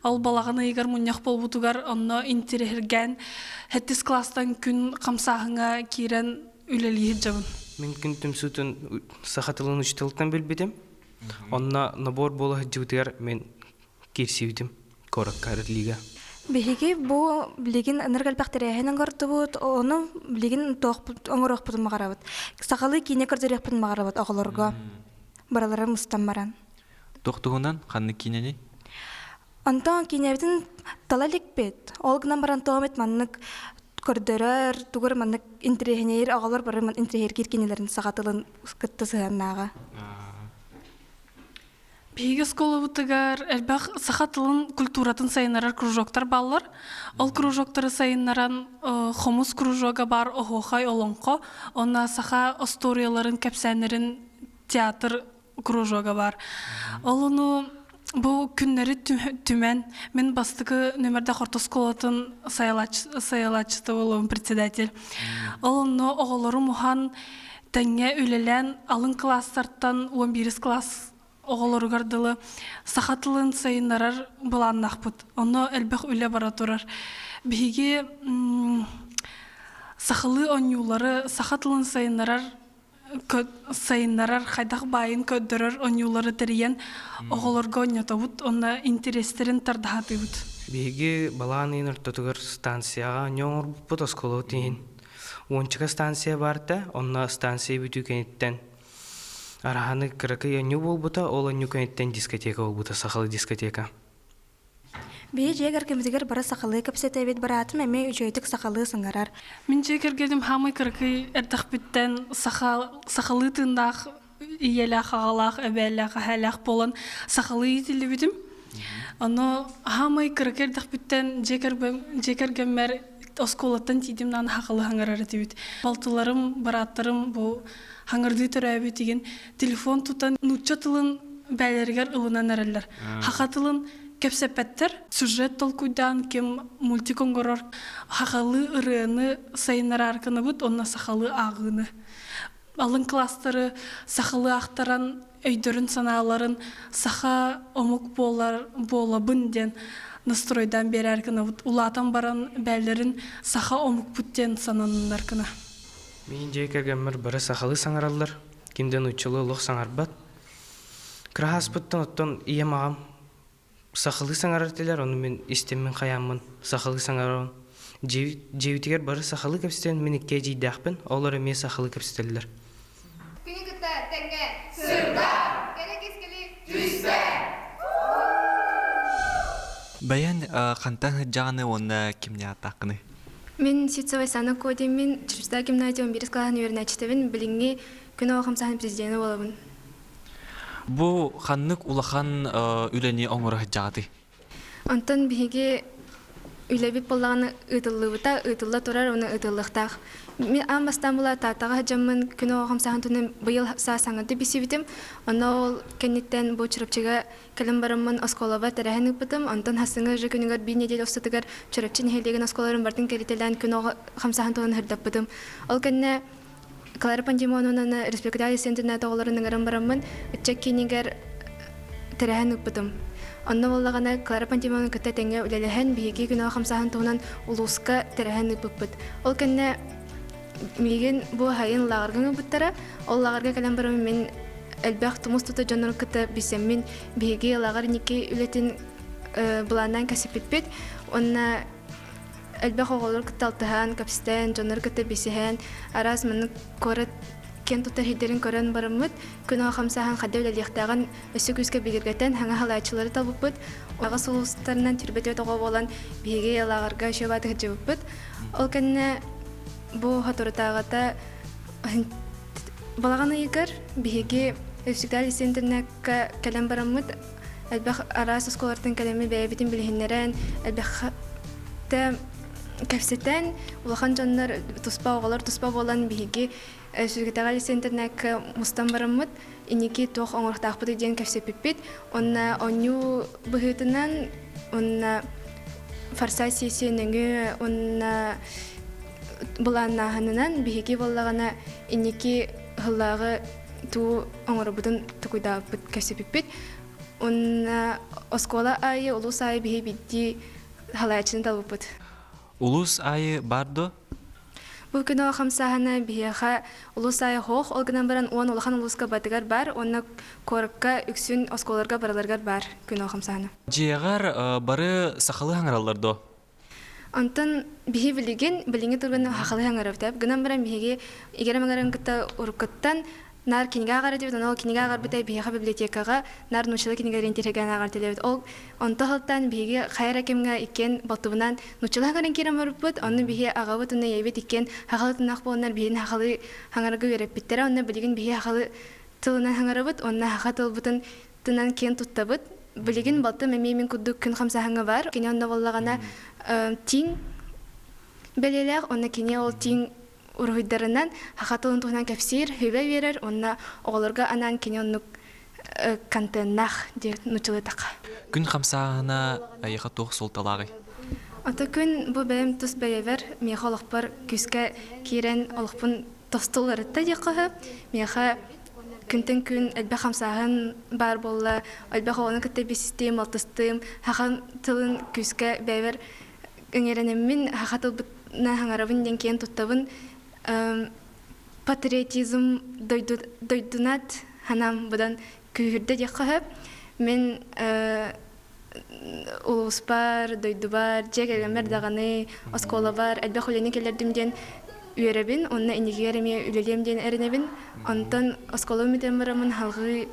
Ол балаҕан ыйыгар мунньах буолбутугар онно интириэһиргээн сэттис класстан күн хамсааһыҥҥа киирэн үлэлии сылдьабын. Мин күн түмсүүтүн саха тылын учууталыттан билбитим. Онно набор буола сылдьыбытыгар мин киирсибитим куоракка лига. Биһиги бу билигин ынырык элбэх тэрээһин оҥордубут, ону билигин туохпут оҥоруохпутун баҕарабыт. Сахалыы киинэ көрдөрүөхпүтүн баҕарабыт оҕолорго. Барылара мустан баран. Туох туһунан ханнык киинэний? Онтон киинэбитин тала иликпит. Ол гынан баран тоом эт маннык көрдөрөр, тугур маннык интириэһинэйир оҕолор бары интириэһиргиир кинилэрин саха тылын кытта сыһыаннааҕа. Биһиги оскуолабытыгар элбэх саха тылын культуратын сайыннарар кружоктар бааллар. Ол кружоктары сайыннаран хомус кружога баар оһуохай олоҥхо, уонна саха остуоруйаларын кэпсээннэрин театр кружога баар. Ол ону бу күннэри түмэн мин бастакы нөмердэх орто оскуолатын сайылааччыта буолуом председатель. Ол онно оҕолорум уһан тэҥҥэ үлэлээн алын кылаастартан 11 класс оҕолоругар дылы саха тылын сайыннарар былааннаахпыт. Онно элбэх үлэ бара турар. Биһиги сахалыы оонньуулары саха тылын сайыннарар сайыннарар хайдах баайын көрдөрөр оонньуулары тэрийэн оҕолорго оонньотобут уонна интэриэстэрин тардаһатыыбыт. Биһиги балаҕан ыйын ортотугар станцияҕа оонньуу оҥорбуппут оскуолабыт иһин. Уончака станция баарта, онно станция бүтүү кэнниттэн араһаны кыракый оонньуу буолбута, ол оонньуу кэнниттэн дискотека буолбута, сахалыы дискотека. Биһи дьиэ кэргэммитигэр бары сахалыы кэпсэтэбит, быраатым эмиэ үчүгэйдик сахалыы саҥарар. Мин дьиэ кэргэним хаамай кыракый эрдэхпиттэн саха, сахалыы тыыннаах ийэлээх, аҕалаах, эбээлээх, эһээлээх буолан сахалыы иитиллибитим. Ону хаамай кыракый эрдэхпиттэн дьиэ дьиэ кэргэммэр оскуолаттан тиийдим даҕаны сахалыы саҥарар этибит. Балтыларым, бырааттарым бу хаҥырдыы төрөөбүт игин телефон тутан нуучча тылын бээлэригэр ылынан эрэллэр. Саха тылын кэпсэппэттэр. Сюжет толкуйдаан ким мультик оҥорор сахалыы ырыаны сайыннараар гынабыт уонна сахалыы ааҕыыны. Алын класстары сахалыы аахтаран өйдөрүн-санааларын саха омук буолар буолабын диэн настройдаан биэрээр гынабыт. Улаатан баран бээлэрин саха омукпут диэн сананыннар гына. Мин дьиэ кэргэммэр бары сахалыы саҥараллар, ким да нууччалыы олох саҥарбат. Кыраһааспыттан оттон ийэм аҕам сахалыы саҥарар этилэр, ону мин истэммин хайааммын сахалыы саҥарабын. Дьиэбитигэр бары сахалыы кэпсэтэн мин икки эдьиийдээхпин, олор эмиэ сахалыы кэпсэтэллэр. Күнү кытта тэҥҥэ сырдаа, кэрэ кэскили түстээ! Бэйэн хантан сылдьаҕыный уонна кимни ааттааххыный? Мин Ситцева Сана Кодиммин, Чурчта гимназия 11 кылааһын үөрэнээччитэбин, билиҥҥи күн оҕо хамсааһын президенэ буолабын. Бу ханнык улахан үлэни оҥоро сылдьаҕытый? Онтон биһиги үлэбит буоллаҕына ыытыллыбыта, ыытылла турар уонна ыытыллыахтаах. Мин аан бастаан була Тааттаҕа сылдьаммын күн оҕо хамсааһын туһунан быйыл саас саҥардыы билсибитим. Онно ол кэнниттэн бу Чурапчыга кэлэн бараммын оскуолабар тэрээһин ыыппытым. Онтон хасыҥы уже күнүгэр биир нэдиэлэ устатыгар Чурапчы нэһилиэгин оскуолаларын барытын кэритэлээн күн оҕо хамсааһын туһунан сырдаппытым. Ол кэннэ Клара Пантелеймоновнаны республикатааҕы интернат оҕолорун ыҥыран бараммын, ыччат киинигэр тэрээһин ыыппытым. Онно буоллаҕына Клара Пантелеймоновна кытта тэҥҥэ үлэлэһэн, биһиги күнү хамсааһын туһунан улууска тэрээһин ыыппыппыт. Ол кэннэ миигин бу сайын лааҕырга ыҥырбыттара. Ол лааҕырга кэлэн баран мин элбэх тумус тута дьоннору кытта билсэммин, биһиги лааҕыр инники үлэтин былааннаан кэпсэппиппит. Уонна элбэх оҕолору кытта алтыһан, кэпсэтэн, дьоннору кытта билсиһэн, араас маннык куорат киэн туттар сирдэрин көрөн бараммыт, күн оҕо хамсааһын хайда үлэлиэхтээҕин өссө күүскэ бигэргэтэн, саҥа халааччылары талбыппыт. Аҕа сулустарынан түрбэтиэт оҕо буолан, биһиги лааҕырга үчүгэй бааты сылдьыбыппыт. Ол кэннэ бу соторутааҕыта балаҕан ыйыгар биһиги Өстүктээх лицей-интернакка кэлэн бараммыт, элбэх араас оскуолалартан кэлэммит бэйэбитин билиһиннэрэн, элбэхтэ кэпсэтэн, улахан дьоннор туспа оҕолор туспа буолан биһиги Сүргэтэҕэ лицей-интернакка мустан бараммыт, инники туох оҥоруохтаахпытый диэн кэпсэппиппит. Онно оонньуу быһыытынан, уонна форсайт сессия нөҥүө, уонна былааннааһынынан биһиги буоллаҕына инники сыллааҕы туу оҥоробутун токуйдаабыппыт, кэпсэппиппит. Уонна оскуола аайы, улуус аайы биһи биирдии халааччыны талбыппыт. Улуус аайы бар дуо? Бу күн оҕо хамсааһына биһиэхэ улуус аайы хоох, ол гынан баран уон улахан улууска батыгар бар уонна куоракка үксүн оскуолаларга барыларыгар бар күн оҕо хамсааһына. Дьиэҕэр бары сахалыы хаҥыраллар дуо? Онтон биһи билигин, билиҥҥи турганы хахалыы хаҥырабыт. Гынан баран биһиги игэрэ маҥарын кытта уруккуттан наар кинигэ ааҕар этибит, онон ол кинигэ ааҕарбыта биһиэхэ библиотекаҕа наар нууччалыы кинигэлэрин тирэгээн ааҕар этилэбит. Ол онто сылтаан биһиги хайа эрэ кэмҥэ иккиэн балтыбынаан нууччалыы хаҥыран киирэн барбыппыт, онно биһи аҕабыт уонна ийэбит иккиэн хахалы тынах буоланнар биһигини хахалыы хаҥарга үөрэппиттэрэ, онно билигин биһи хахалы тылынан хаҥарабыт уонна хаха тылбытын тынан киэн туттабыт. Билигин балтым эмиэ мин курдук күн хамсааһыҥҥа бар. Кини онно буоллаҕына тииҥ бэлиэлээх, уонна кини ол тииҥ уруһуйдарынан саха тылын туһунан кэпсиир, сүбэ биэрэр уонна оҕолорго анаан кини оннук контеннаах диэн нууччалыытахха. Күн хамсааһына эйиэхэ туох суолталааҕый? Ото күн бу бэйэм тус бэйэбэр миэхэ олохпор күүскэ киирэн олохпун тосту уларытта диэххэ сөп. Миэхэ күнтэн күн элбэх хамсааһын баар буолла, элбэх оҕону кытта билсистим, алтыстым, саха тылын күүскэ бэйэбэр ыҥырэнэммин, саха тылбытынан хаҥарабын диэн киэн туттабын. Патриотизм дойдунат санаам быдан күүһүрдэ диэххэ сөп. Мин улууспар, дойдубар, дьиэ кэргэммэр даҕаны, оскуолабар элбэх үлэни киллэрдим диэн үөрэбин уонна инникигэр эмиэ үлэлиэм диэн эрэнэбин. Онтон оскуолабын бүтэн бараммын салҕыы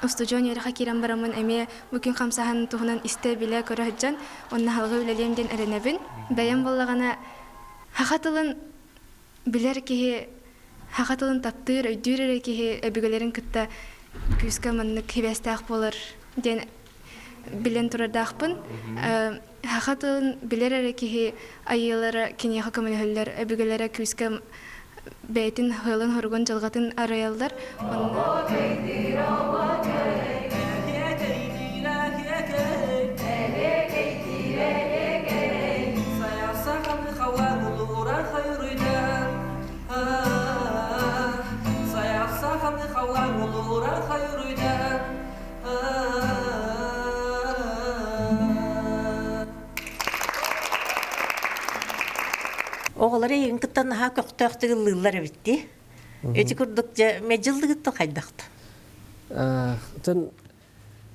устудьуон үөрэххэ киирэн бараммын эмиэ бу күн хамсааһын туһунан истэ-билэ көрө сылдьан уонна салҕыы үлэлиэм диэн эрэнэбин. Бэйэм буоллаҕына саха тылын билэр киһи саха тылын таптыыр, өйдүүр эрэ киһи өбүгэлэрин кытта күүскэ маннык сибээстээх буолар диэн билэн турардаахпын. Саха тылын билэр эрэ киһи айыылара киниэхэ көмөлөһөллөр, өбүгэлэрэ күүскэ бэйэтин сыалын-соругун, дьылҕатын арыйаллар. Оҕолор эйигин кытта наһаа көхтөөхтүк ыллыыллар эбит дии. Ити курдук дьэ мэлдьи хайдахта? Тын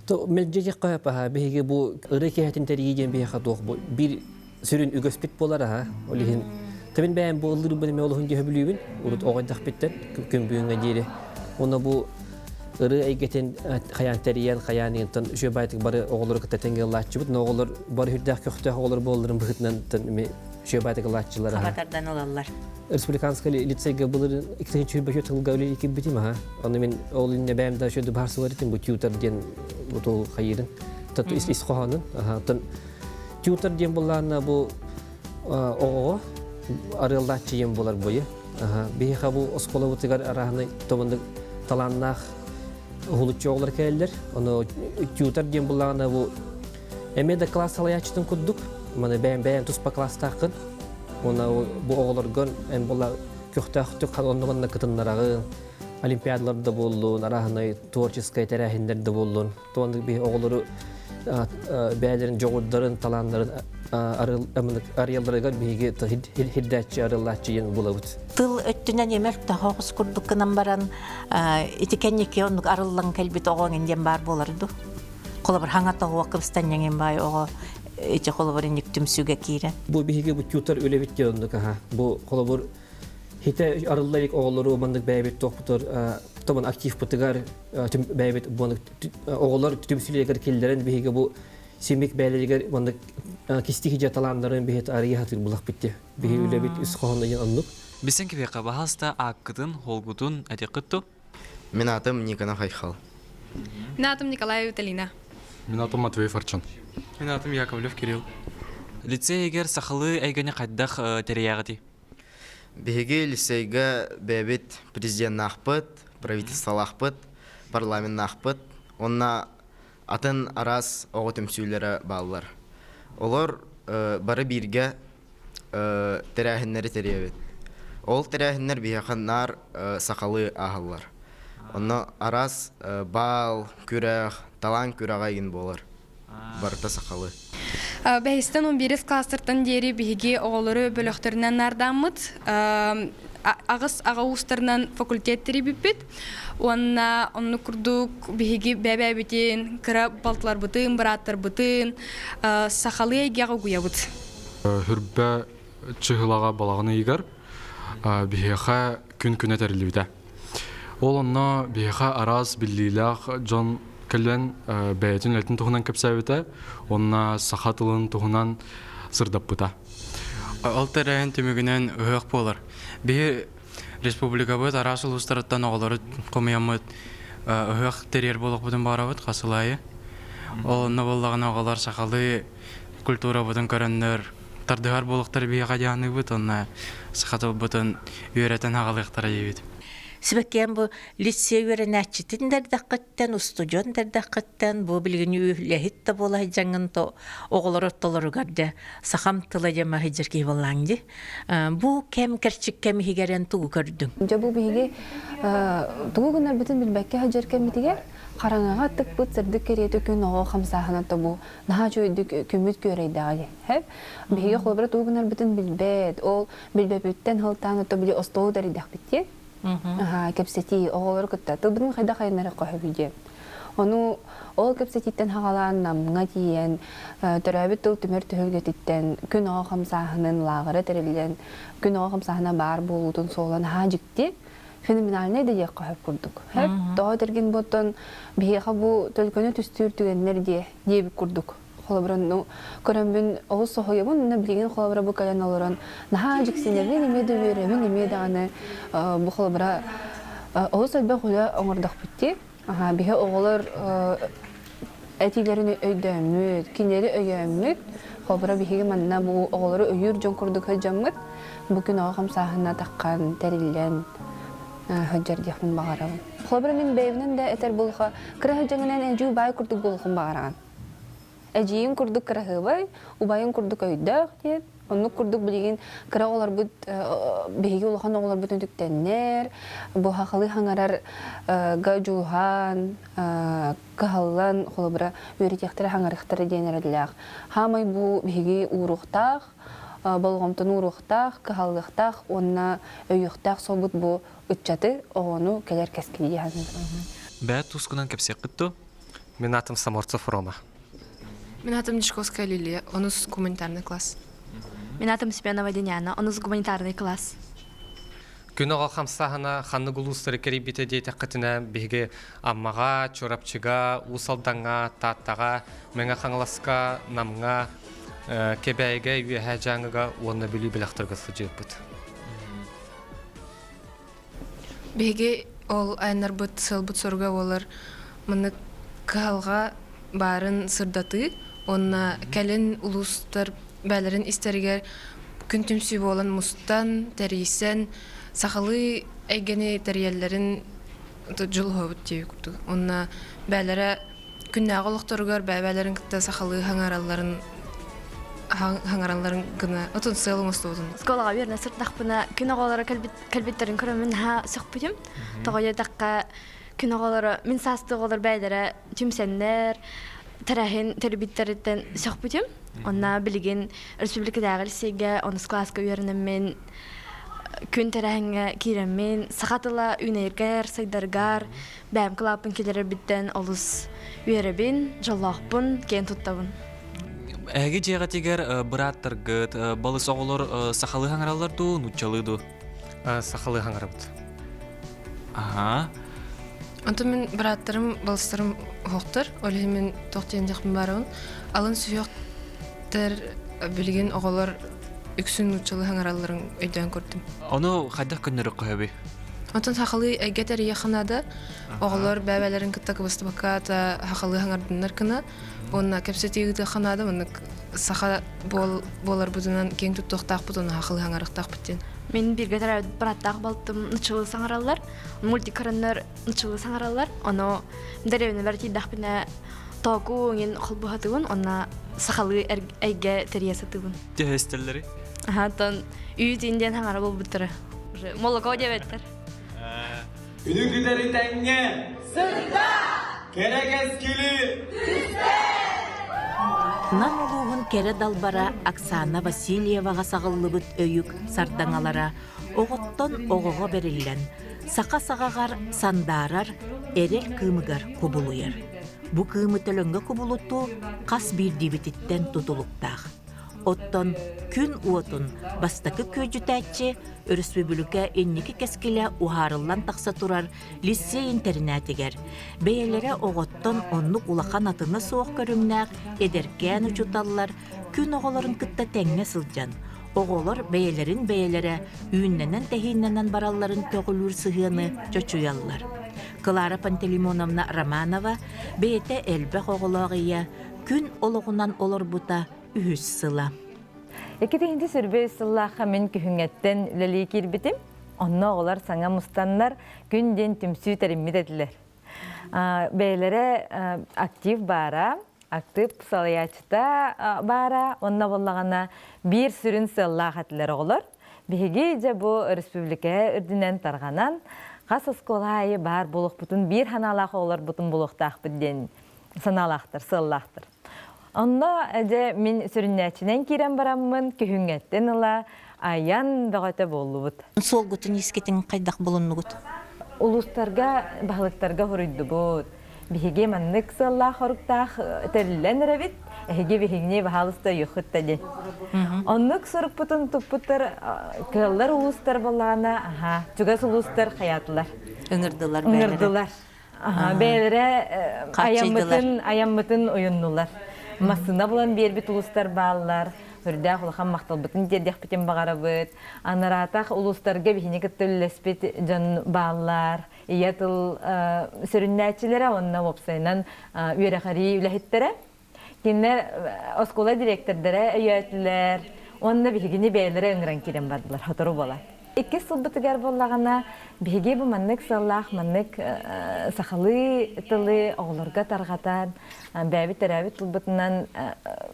мэлдьи диэххэ паха биһиги бу ыры киһэтин тэрийии диэн биһиэхэ туох бу биир сүрүн үгэспит буолар аха ол иһин Тэбин бэйэм бу ыллыырбын эмиэ олуһун диэхэ бүлүүбүн урут оҕойдохпиттэн күн бүгүҥҥэ диэри уонна бу ырыа эйгэтин хайаан тэрийэн хайаан иһинтэн үчүгэй баайтык бары оҕолору кытта тэҥҥэ ыллааччыбыт но оҕолор бары үрдээх көхтөөх оҕолор буолларын быһыытынан эми үчүгэй баайтык ыллааччылар Хабатардан ылаллар. Республиканскай лицейгэ былырын 2024 сылга үлэлии киирбитим аха. Ону мин ол иннэ бэйэм да үчүгэй баар сылар этим бу тьютор диэн бу хайыырын ис ис хоһоонун. Аха тьютор диэн буллаанна бу оҕоҕо арыаллааччы диэн буолар буйу. Биһиэхэ бу оскуолабытыгар арааһынай тобуннук талааннаах уһулуччу оҕолор кэлэллэр. Ону тьютор диэн буллаҕына бу эмиэ да класс салайааччытын курдук маны бэйэм бэйэм туспа класстааххын. Уонна бу оҕолоргон эн була көхтөөхтүк онно манна кытыннараҕын. Олимпиадалар да буоллун, арааһынай творческай тэрээһиннэр да буоллун. Туоннык биһи оҕолору бэйэлэрин дьоҕурдарын, талааннарын арыйалларыгар биһиги хирдээччи, арыллааччы диэн булабыт. Тыл өттүнэн эмэр тоһоҕус курдук гынан баран ити кэнники оннук арыллан кэлбит оҕо диэн баар буолар дуу? Холобур, хаҥа тоһуох кыбыстанньаҥын баай оҕо ити холобур инник түмсүүгэ киирэн. Бу биһиги бу тьютор үлэбит диэн оннук аха. Бу холобур хите арылла илик оҕолору маннык бэйэбит туохпутугар томон активпытыгар бэйэбит буонук оҕолор түмсүүлэригэр киллэрэн биһиги бу симик бэйэлэригэр маннык кистиһи дьа талааннарын биһи арыйа хатыр булахпыт ди биһи үлэбит үс хоһоно оннук. Бисен кибиэхэ баһаста ааккытын, холгутун этиэххит Мин атым Никонов Айхал. Мин атым Николай Виталина. Мин атым Матвей Фарчан. Мин атым Яковлев Кирилл. Лицейгер сахалыы эйгэни хайдах тэрийэҕитий? Биһиги лицейгэ бэйэбит президеннаахпыт, правительстволаахпыт, парламеннаахпыт уонна атын араас оҕо түмсүүлэрэ бааллар. Олор бары бииргэ тэрээһиннэри тэрийэбит. Ол тэрээһиннэр биһиэхэ наар сахалыы ааһаллар. Онно араас баал, күрэх, талаан күрэҕэ игин буолар. Барыта сахалыы. Бэһистэн 11 класстартан диэри биһиги оҕолору бөлөхтөрүнэн наардааммыт. Аҕыс аҕа уустарынан факультет тэрийбиппит. Уонна оннук курдук биһиги бэбэбитин, кыра балтыларбытын, бырааттарбытын сахалыы эйгэҕэ угуйабыт. Хүрбэ чыһылаҕа балаҕан ыйыгар биһиэхэ күн күнэ тэриллибитэ. Ол онно биһиэхэ араас биллиилээх дьон кэлэн бэйэтин үлэтин туһунан кэпсээбитэ уонна саха тылын туһунан сырдаппыта. Ол тэрээһин түмүгүнэн ыһыах буолар. Биһи республикабыт араас улуустарыттан оҕолору хомуйаммыт ыһыах тэрийэр буолуохпутун баҕарабыт хас сыл аайы. Ол онно буоллаҕына оҕолор сахалыы культурабытын көрөннөр тардыһар буолуохтара биһиэхэ дьаһаныыбыт уонна саха тылбытын үөрэтэн аҕалыахтара диибит. Сибэккиэн бу лицей үөрэнээччитин да эрдэххиттэн, устудьуон да эрдэххиттэн, бу билигин үлэһит да буола сылдьаҥҥын то оҕолор ортолоругар дьэ сахам тыла дьэ маһыдьар киһи буоллааҥ дии. Бу кэм кэрчик кэм иһигэр эн тугу көрдүҥ? Дьэ бу биһиги тугу гынарбытын билбэккэ сылдьар кэммитигэр хараҥаҕа тыкпыт сырдык кэриэтэ күн оҕо хамсааһына тобу наһаа үчүгэйдик күммүт күөрэйдэҕэ дии. Хэп биһиги холобура тугу гынарбытын билбэт, ол билбэппиттэн сылтаан ото били остуолу тэрийдэхпит дии. Аһаа, кэпсэтии оҕолору кытта тылбытын хайдах айаннара көһөбүй диэн. Ону ол кэпсэтииттэн хаҕалаан Намҥа тиийэн, төрөөбүт тыл түмэр түһүлгэтиттэн күн оҕо хамсааһынын лааҕыра тэриллэн, күн оҕо хамсааһына баар буолуутун суола наһаа дьикти, феноменальнай да диэххэ сөп курдук. Сөп, тоҕо этэргин буоттан биһиэхэ бу төлкөнү түстүүр түгэннэр диэ диэбит курдук. Холобура, ну, көрөммүн олус соһуйабын, уонна билигин холобура бу кэлэн олорон наһаа дьиксинэбин, эмиэ да үөрэбин, эмиэ даҕаны бу холобура олус элбэх үлэ оҥордохпут дии. Биһи оҕолор этиилэрин өйдөөммүт, кинилэри өйөөммүт, холобура биһиги манна бу оҕолору өйүүр дьон курдук сылдьаммыт, бу күн оҕо хамсааһына таххан, тэриллэн сылдьар диэхпин баҕарабын. Холобура мин бэйэбинэн да этэр буолуха, кыра сылдьаҥынан эдьүү баай курдук буолуохун баҕараҕын. Эдьиийин курдук кыраһыабай, убайын курдук өйдөөх диэн. Оннук курдук билигин кыра оҕолорбут биһиги улахан оҕолорбут үтүктэннэр, бу хахалыы хаҥарар га дьулуһан, кыһаллан, холобура, үөрэтиэхтэрэ хаҥарыахтара диэн эрэллээх. Хаамай бу биһиги ууруохтаах, болҕомтону ууруохтаах, кыһаллыахтаах уонна өйүөхтээх суолбут бу ыччаты, оҕону кэлэр кэскили дии саныыбын. Бэт тускунан кэпсиэххит дуо? Мин атым Саморцев Рома. Мин атым Дьячковская Лилия, онус гуманитарный класс. Мин атым Семенова Деняна, онус гуманитарный класс. Күн оҕо хамсааһына ханнык улуустары кэрийбитэ диэтэххитинэ, биһиги Аммаҕа, Чурапчыга, Уус Алдаҥҥа, Тааттаҕа, Мэҥэ Хаҥаласка, Намҥа, Кэбээйигэ, Үөһээ Дьааҥыга уонна Бүлүү бэлэхтэргэ сылдьыбыппыт. Биһиги ол айаннарбыт сыалбыт-соруга буолар маннык кыһалҕа баарын сырдатыы уонна кэлин улуустар бээлэрин истэригэр күн түмсүү буолан мустан, тэрийсэн, сахалыы эйгэни тэрийэллэрин дьулуһабыт дии курдук. Уонна бээлэрэ күннээҕи олохторугар бэйэ-бэйэлэрин кытта сахалыы хаҥаралларын хаҥаралларын гына отун сыал оҥостубутун. Оскуолаҕа үөрэнэ сырдахпына күн оҕолоро кэлбиттэрин көрөммүн наһаа сөхпүтүм. Тоҕо диэтэххэ күн оҕолоро мин саастыы оҕолор бэйэлэрэ түмсэннэр тэрээһин тэрийбиттэриттэн сөхпүтүм. Онно билигин республикатааҕы лицейгэ онус кылааска үөрэнэммин күн тэрээһиҥҥэ киирэммин саха тыла үүнэргэр, сайдаргар бэйэм кылааппын киллэрэрбиттэн олус үөрэбин, дьоллоохпун, киэн туттабын. Эһиги дьиэҕитигэр бырааттаргыт, балыс оҕолор сахалыы хаҥараллар дуу, нууччалыы дуу? Сахалыы хаҥарабыт. Аха. Онтон мин бырааттарым, балыстарым оһохтор, ол иһин мин туох диэн диэхпин баарабын. Алын сүһүөхтэр билигин оҕолор үксүн нууччалыы хаҥаралларын өйдөөн көрдүм. Ону хайдах көннөрү көһөбүй? Онтон сахалыы эйгэ тэрийиэххэ наада. Оҕолор бэйэ-бэйэлэрин кытта кыбыстыбакка та сахалыы хаҥардыннар гына. Уонна кэпсэтии ыытыахха наада. Маннык саха буоларбытынан киэҥ туттуохтаахпыт уонна сахалыы хаҥарыахтаахпыт диэн. Мин бииргэ төрөөбүт бырааттаах балтым нуччалыы саҥараллар. Мультикарыннар нуччалыы саҥараллар. Ону дэриэбинэлэр тиийдэхпинэ тооку иҥин холбоһотубун уонна сахалыы эйгэ тэрийэ сатыыбын. Төһө истэллэри? Аха, үүт иин диэн хаҥара буолбуттара. Уже молоко диэбэттэр. Күнү күтэри тэҥҥэ Сырда! Кэрэ кэскили Нам улууһун кэрэ далбара Оксана Васильеваҕа саҕыллыбыт өйүк сардаҥалара оҕоттон оҕоҕо бэриллэн, саха саҕаҕар сандаарар эрэл кыымыгар кубулуйар. Бу кыымы төлөҥҥө кубулутуу хас биирдиибититтэн тутулуктаах. Оттон күн уотун бастакы күөдьүтээччи өрөспүүбүлүкэ инники кэскилэ уһаарыллан тахса турар лицей интэринээтигэр бэйэлэрэ оҕоттон оннук улахан атына суох көрүҥнээх эдэркээн учууталлар күн оҕолорун кытта тэҥҥэ сылдьан, оҕолор бэйэлэрин бэйэлэрэ үүннэнэн-тэһииннэнэн баралларын көҕүлүүр сыһыаны чочуйаллар. Клара Пантелеймоновна Романова бэйэтэ элбэх оҕолоох ийэ, күн олоҕунан олорбута үһүс сыла. Икки сүрбэ сыллаахха мин күһүҥҥэттэн үлэлии киирбитим. Онно оҕолор саҥа мустаннар күн диэн түмсүү тэриммит этилэр. Бэйэлэрэ актив баара, актив салайааччыта баара, онно буоллаҕына биир сүрүн сыаллаах этилэр оҕолор. Биһиги дьэ бу республика үрдүнэн тарҕанан хас оскуола аайы баар буолуохпутун биир санаалаах оҕолорбутун булуохтаахпыт диэн санаалаахтар, сыаллаахтар. Онно дьэ мин сүрүннээччинэн киирэн бараммын күһүҥҥэттэн ыла айан бөҕөтө буоллубут. Суолгутун искитин хайдах булуннугут? Улуустарга баһылыктарга хоруйдубут. Биһиги маннык сыаллаах-соруктаах тэриллэн эрэбит. Эһиги биһигини баһаалыста өйүөххүт да диэн. Оннук сурукпутун туппуттар кыаллар улуустар буоллаҕына, аха, чугас улуустар хайаатылар. Ыҥырдылар. Ыҥырдылар. Бэйэлэрэ айаммытын, айаммытын уйуннулар. Массыына булан биэрбит улуустар бааллар. Үрдээх улахан махталбытын тиэрдиэхпитин баҕарабыт. Анараатах улуустарга биһини кытта үлэлэспит дьон бааллар. Ийэ тыл сүрүннээччилэрэ уонна уопсайынан үөрэхэрии үлэһиттэрэ. Кинилэр оскуола дириэктэрдэрэ өйөөтүлэр уонна биһигини бэйэлэрэ ыҥыран киирэн бардылар, сотору буолаат. Иккис сылбытыгар буоллаҕына, биһиги бу маннык сыаллаах, маннык сахалыы тылы оҕолорго тарҕатан, бэйэбит төрөөбүт тылбытынан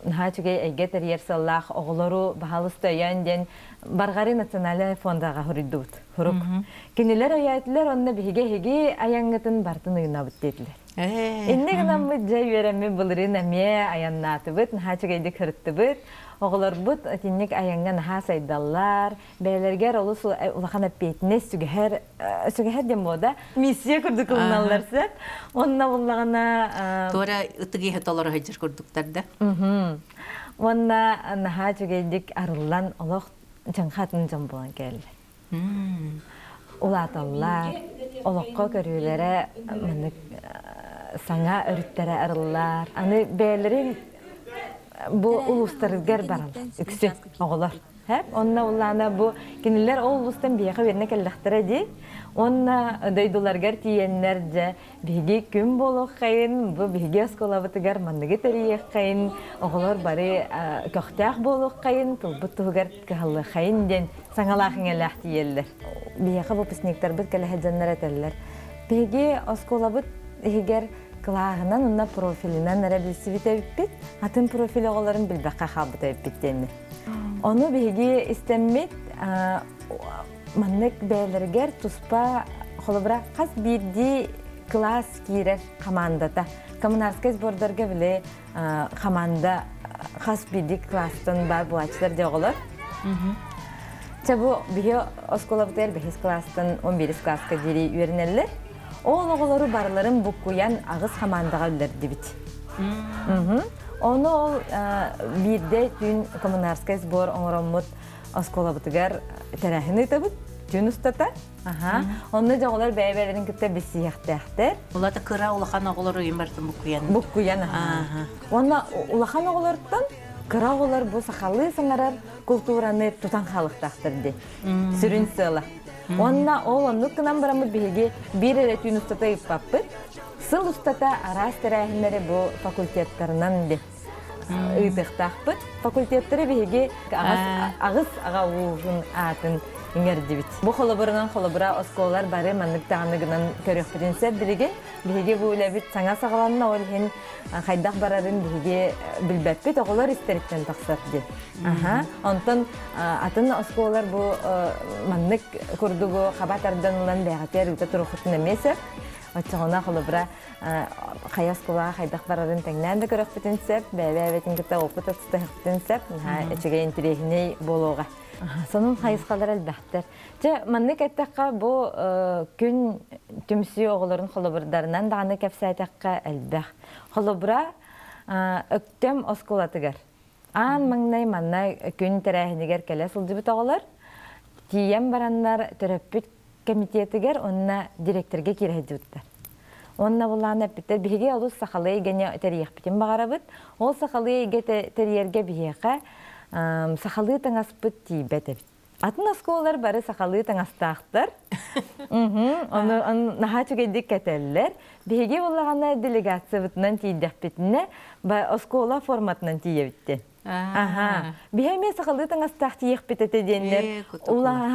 наһаа үчүгэй эйгэ тэрийэр сыаллаах оҕолору баһаалыста өйөөн диэн Барҕары национальнай фондаҕа хоруйдубут. Сурук. Кинилэр өйөөтүлэр онно биһиги эһиги айаҥҥытын бартын уйунабыт диэтилэр. Инне гынаммыт дьэ үөрэммит былырыын эмиэ айаннаатыбыт, наһаа үчүгэйдик сырыттыбыт. Оҕолорбут итинник айаҥҥа наһаа сайдаллар, бэйэлэригэр олус улахан эппиэтинэс сүгэһэр сүгэһэр диэн буода миссия курдук ылыналлар сөп. Онно буллаҕына Туора ытык иһэ толоро сылдьар курдуктар да. Уонна наһаа үчүгэйдик арыллан олох дьаҥха атын дьон буолан кэллэ. Улааталлар, олоххо көрүүлэрэ маннык саҥа өрүттэрэ арыллар. Аны бэйэлэрин бу улуустарыгар бараллар үксүн оҕолор. Онно улаана бу кинилэр ол улуустан биһиэхэ үөрэнэ кэллэхтэрэ дии. Уонна дойдуларыгар тиийэннэр дьэ биһиги күн буолуоххайын, бу биһиги оскуолабытыгар манныгы тэрийиэххэйин, оҕолор бары көхтөөх буолуоххайын, тылбыт туһугар кыһаллыаххайын диэн саҥалаах иҥэлээх тиийэллэр. Биһиэхэ выпускниктарбыт кэлэ сылдьаннар этэллэр. Биһиги оскуолабыт иһигэр кылааһынан уонна профилинэн эрэ билсибит эбиппит, атын профиль оҕолорун билбэххэ хаалбыт эбиппит диэннэр. Ону биһиги истэммит маннык бэйэлэригэр туспа холобура хас биирдии кылаас киирэр хамаандата. Коммунарскай сбордарга били хамаанда хас биирдии кылаастан баар буолааччылар дии оҕолор. Чэ бу биһи оскуолабытыгар бэһис кылаастан 11 кылааска диэри үөрэнэллэр. Ол оҕолору барыларын буккуйан аҕыс хамаандаҕа үллэрдибит. Ону ол биирдэ түүн коммунарскай сбор оҥороммут оскуолабытыгар тэрээһин ыытабыт түүн устата. Аха. Онно дьоҕолор бэйэ-бэйэлэрин кытта билсиһиэхтээхтэр. Улата кыра улахан оҕолор уйун бартын буккуйан. Буккуйан. Уонна улахан оҕолортон кыра оҕолор бу сахалыы саҥарар култуураны тутан хаалыахтаахтар дии. Сүрүн сыала. Уонна ол оннук гынан бараммыт биһиги биир эрэ түүн устата ыыппаппыт. Сыл устата араас тэрээһиннэри бу факультеттарынан ди ыытыахтаахпыт. Факультеттары биһиги аҕыс аҕа ууһун аатын иҥэрдибит. Бу холобурунан холобура оскуолалар бары маннык даҕаны гынан көрүөхпүтүн сөп билигин. Биһиги бу үлэбит саҥа саҕаланна, ол иһин хайдах барарын биһиги билбэппит, оҕолор истэриттэн тахсар диэн. Аха. Онтон атын оскуолалар бу маннык курдугу хаба тардан ылан бэйэҕитигэр ыыта туруоххутун эмиэ сөп. Оччоҕуна холобура хайа оскуолаҕа хайдах барарын тэҥнээн да көрөхпүтүн сөп, бэйэ-бэйэбитин кытта опыт атастаһыахпытын сөп. Наһаа үчүгэй интэриэһинэй буолуоҕа. Сонун хайысхалар элбэхтэр. Чэ, маннык эттэххэ, бу күн түмсүү оҕолорун холобурдарынан даҕаны кэпсээтэххэ элбэх. Холобура, Өктөм оскуолатыгар аан маҥнай манна күн тэрээһинигэр кэлэ сылдьыбыт оҕолор тиийэн бараннар төрөппүт комитетыгар уонна директорга киирэ сылдьыбыттар. Уонна булаан эппиттэр, биһиги олус сахалыы эйгэни тэрийиэхпитин баҕарабыт. Ол сахалыы эйгэ тэрийэргэ биһиэхэ сахалыы таҥаспыт тиийбэт эбит. Атын оскуолалар бары сахалыы таҥастаахтар. Ону наһаа үчүгэйдик кэтэллэр. Биһиги буллаҕына делегациябытынан тиийдэхпитинэ, оскуола форматынан тиийэбиттин. Аха. Биһи эмиэ сахалыы таҥастаах тиийиэхпит этэ диэннэр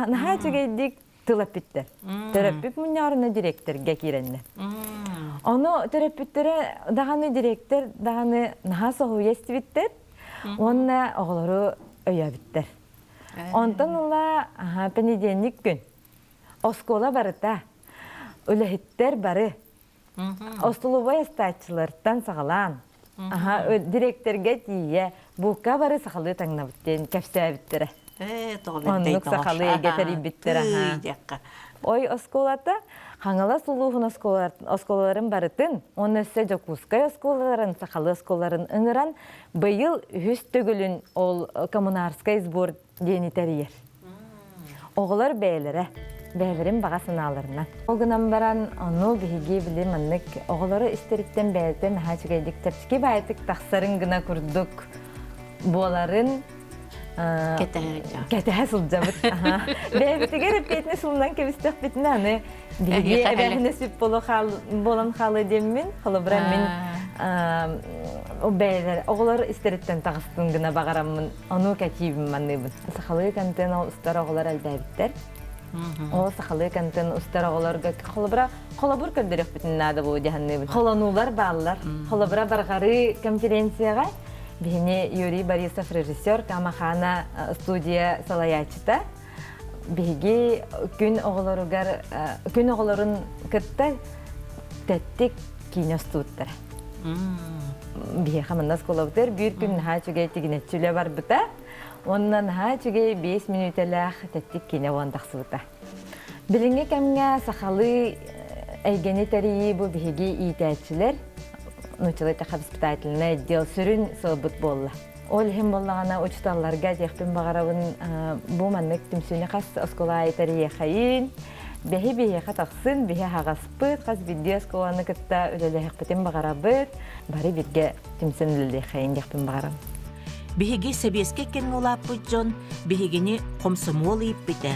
наһаа үчүгэйдик тыл эппиттэр. Төрөппүт мунньаҕарына директорга киирэннэр. Ону төрөппүттэрэ даҕаны директор даҕаны наһаа соһуйа истибиттэр уонна оҕолору өйөөбүттэр. Онтон ыла понедельник күн оскуола барыта, үлэһиттэр бары остолобуой астааччылартан саҕалаан директорга тиийэ бука бары сахалыы таҥнабыт диэн кэпсээбиттэрэ. Оннук сахалыы эйгэ тэрийбиттэрэ. Ой оскуолата Хаҥалас улууһун оскуолаларын барытын уонна өссө Дьокуускай оскуолаларын, сахалыы оскуолаларын ыҥыран быйыл үһүс төгүлүн ол коммунарскай сбор диэни тэрийэр. Оҕолор бэйэлэрэ, бэйэлэрин баҕа санааларынан. Ол гынан баран, ону биһиги били маннык оҕолору истэриттэн бэйэтэ наһаа үчүгэйдик чэпчэки баайытык тахсарын гына курдук буоларын кэтэһэ сылдьабыт. Бэйэбитигэр эппиэтинэс ылынан кэбистэхпитинэ аны биһиги эбээһинэс буолан хаалыа диэммин, холобура мин бэйэлэр оҕолор истэриттэн таҕыстын гына баҕараммын ону кэтиибин манныыбын. Сахалыы контент устар оҕолор элбээбиттэр. Ол сахалыы контент устар оҕолорго холобура холобур көрдөрүөхпүтүн наада буолуо дьаһанныыбын. Холонуулар бааллар. Холобура барҕарыы конференцияҕа биһини Юрий Борисов режиссер, Камахана студия салайааччыта. Биһиги күн оҕолоругар күн оҕолорун кытта тэттик киинэ устубуттара. Биһиэхэ манна оскуолабытыгар биир күн наһаа үчүгэй тигинэччи үлэ барбыта. Уонна наһаа үчүгэй 5 мүнүүтэлээх тэттик киинэ буолан тахсыбыта. Билиҥҥи кэмҥэ сахалыы эйгэни тэрийии бу биһиги иитээччилэр нууччалыы эттэххэ воспитательный отдел сүрүн сыалбыт буолла. Ол иһин буоллаҕына учууталларга диэхпин баҕарабын бу маннык түмсүүнү хас оскуола аайы тэрийиэхэйин, бэһи биһиэхэ тахсын, биһи аһаҕаспыт, хас биирдии оскуоланы кытта үлэлэһиэхпитин баҕарабыт, бары бииргэ түмсэн үлэлиэхэйин диэхпин баҕарабын. Биһиги сэбиэскэй кэмҥэ улааппыт дьон биһигини хомсомуол ииппитэ,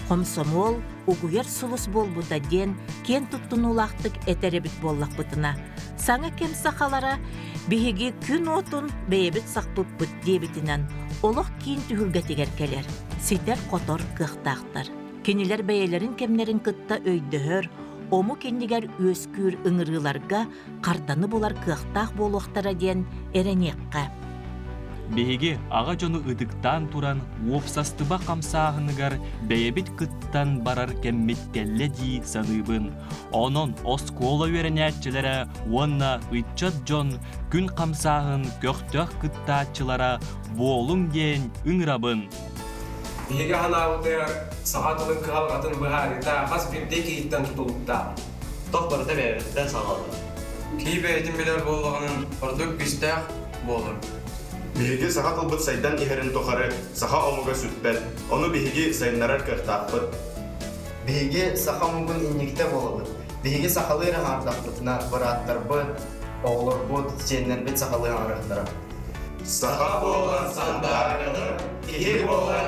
хомсомуол угуйар сулус буолбута диэн киэн туттунуулаахтык этэр эбит буоллахпытына, саҥа кэм сахалара биһиги күн уотун бэйэбит сахпыппыт диэбитинэн олох киин түһүлгэтигэр кэлэр, ситэр-хотор кыахтаахтар. Кинилэр бэйэлэрин кэмнэрин кытта өйдөһөр, омук иннигэр үөскүүр ыҥырыыларга харданы булар кыахтаах буолуохтара диэн эрэниэххэ. Биһиги аҕа дьону ытыктаан туран уопсастыба хамсааһыныгар бэйэбит кыттан барар кэммит кэллэ дии саныыбын. Онон оскуола үөрэнээччилэрэ уонна ыччат дьон күн хамсааһын көхтөөх кыттааччылара буолуҥ диэн ыҥырабын. Биһиги санаабытыгар саха тылын кыһалҕатын быһаарыыта хас биирдии киһиттэн тутулуктаах. Тох барыта бэйэбититтэн саҕаланар. Киһи бэйэтин билэр буоллаҕынан ордук күүстээх буолар. Биһиги саха тылбыт сайдан иһэрин тухары саха омуга сүппэт, ону биһиги сайыннарар кыахтаахпыт. Биһиги саха омугун инникитэ буолабыт. Биһиги сахалыы эрэ аҥаардахпытына бырааттарбыт, оҕолорбут, сиэннэрбит сахалыы аҥарыахтара. Саха буолан сандаарыҥы, киһи буолан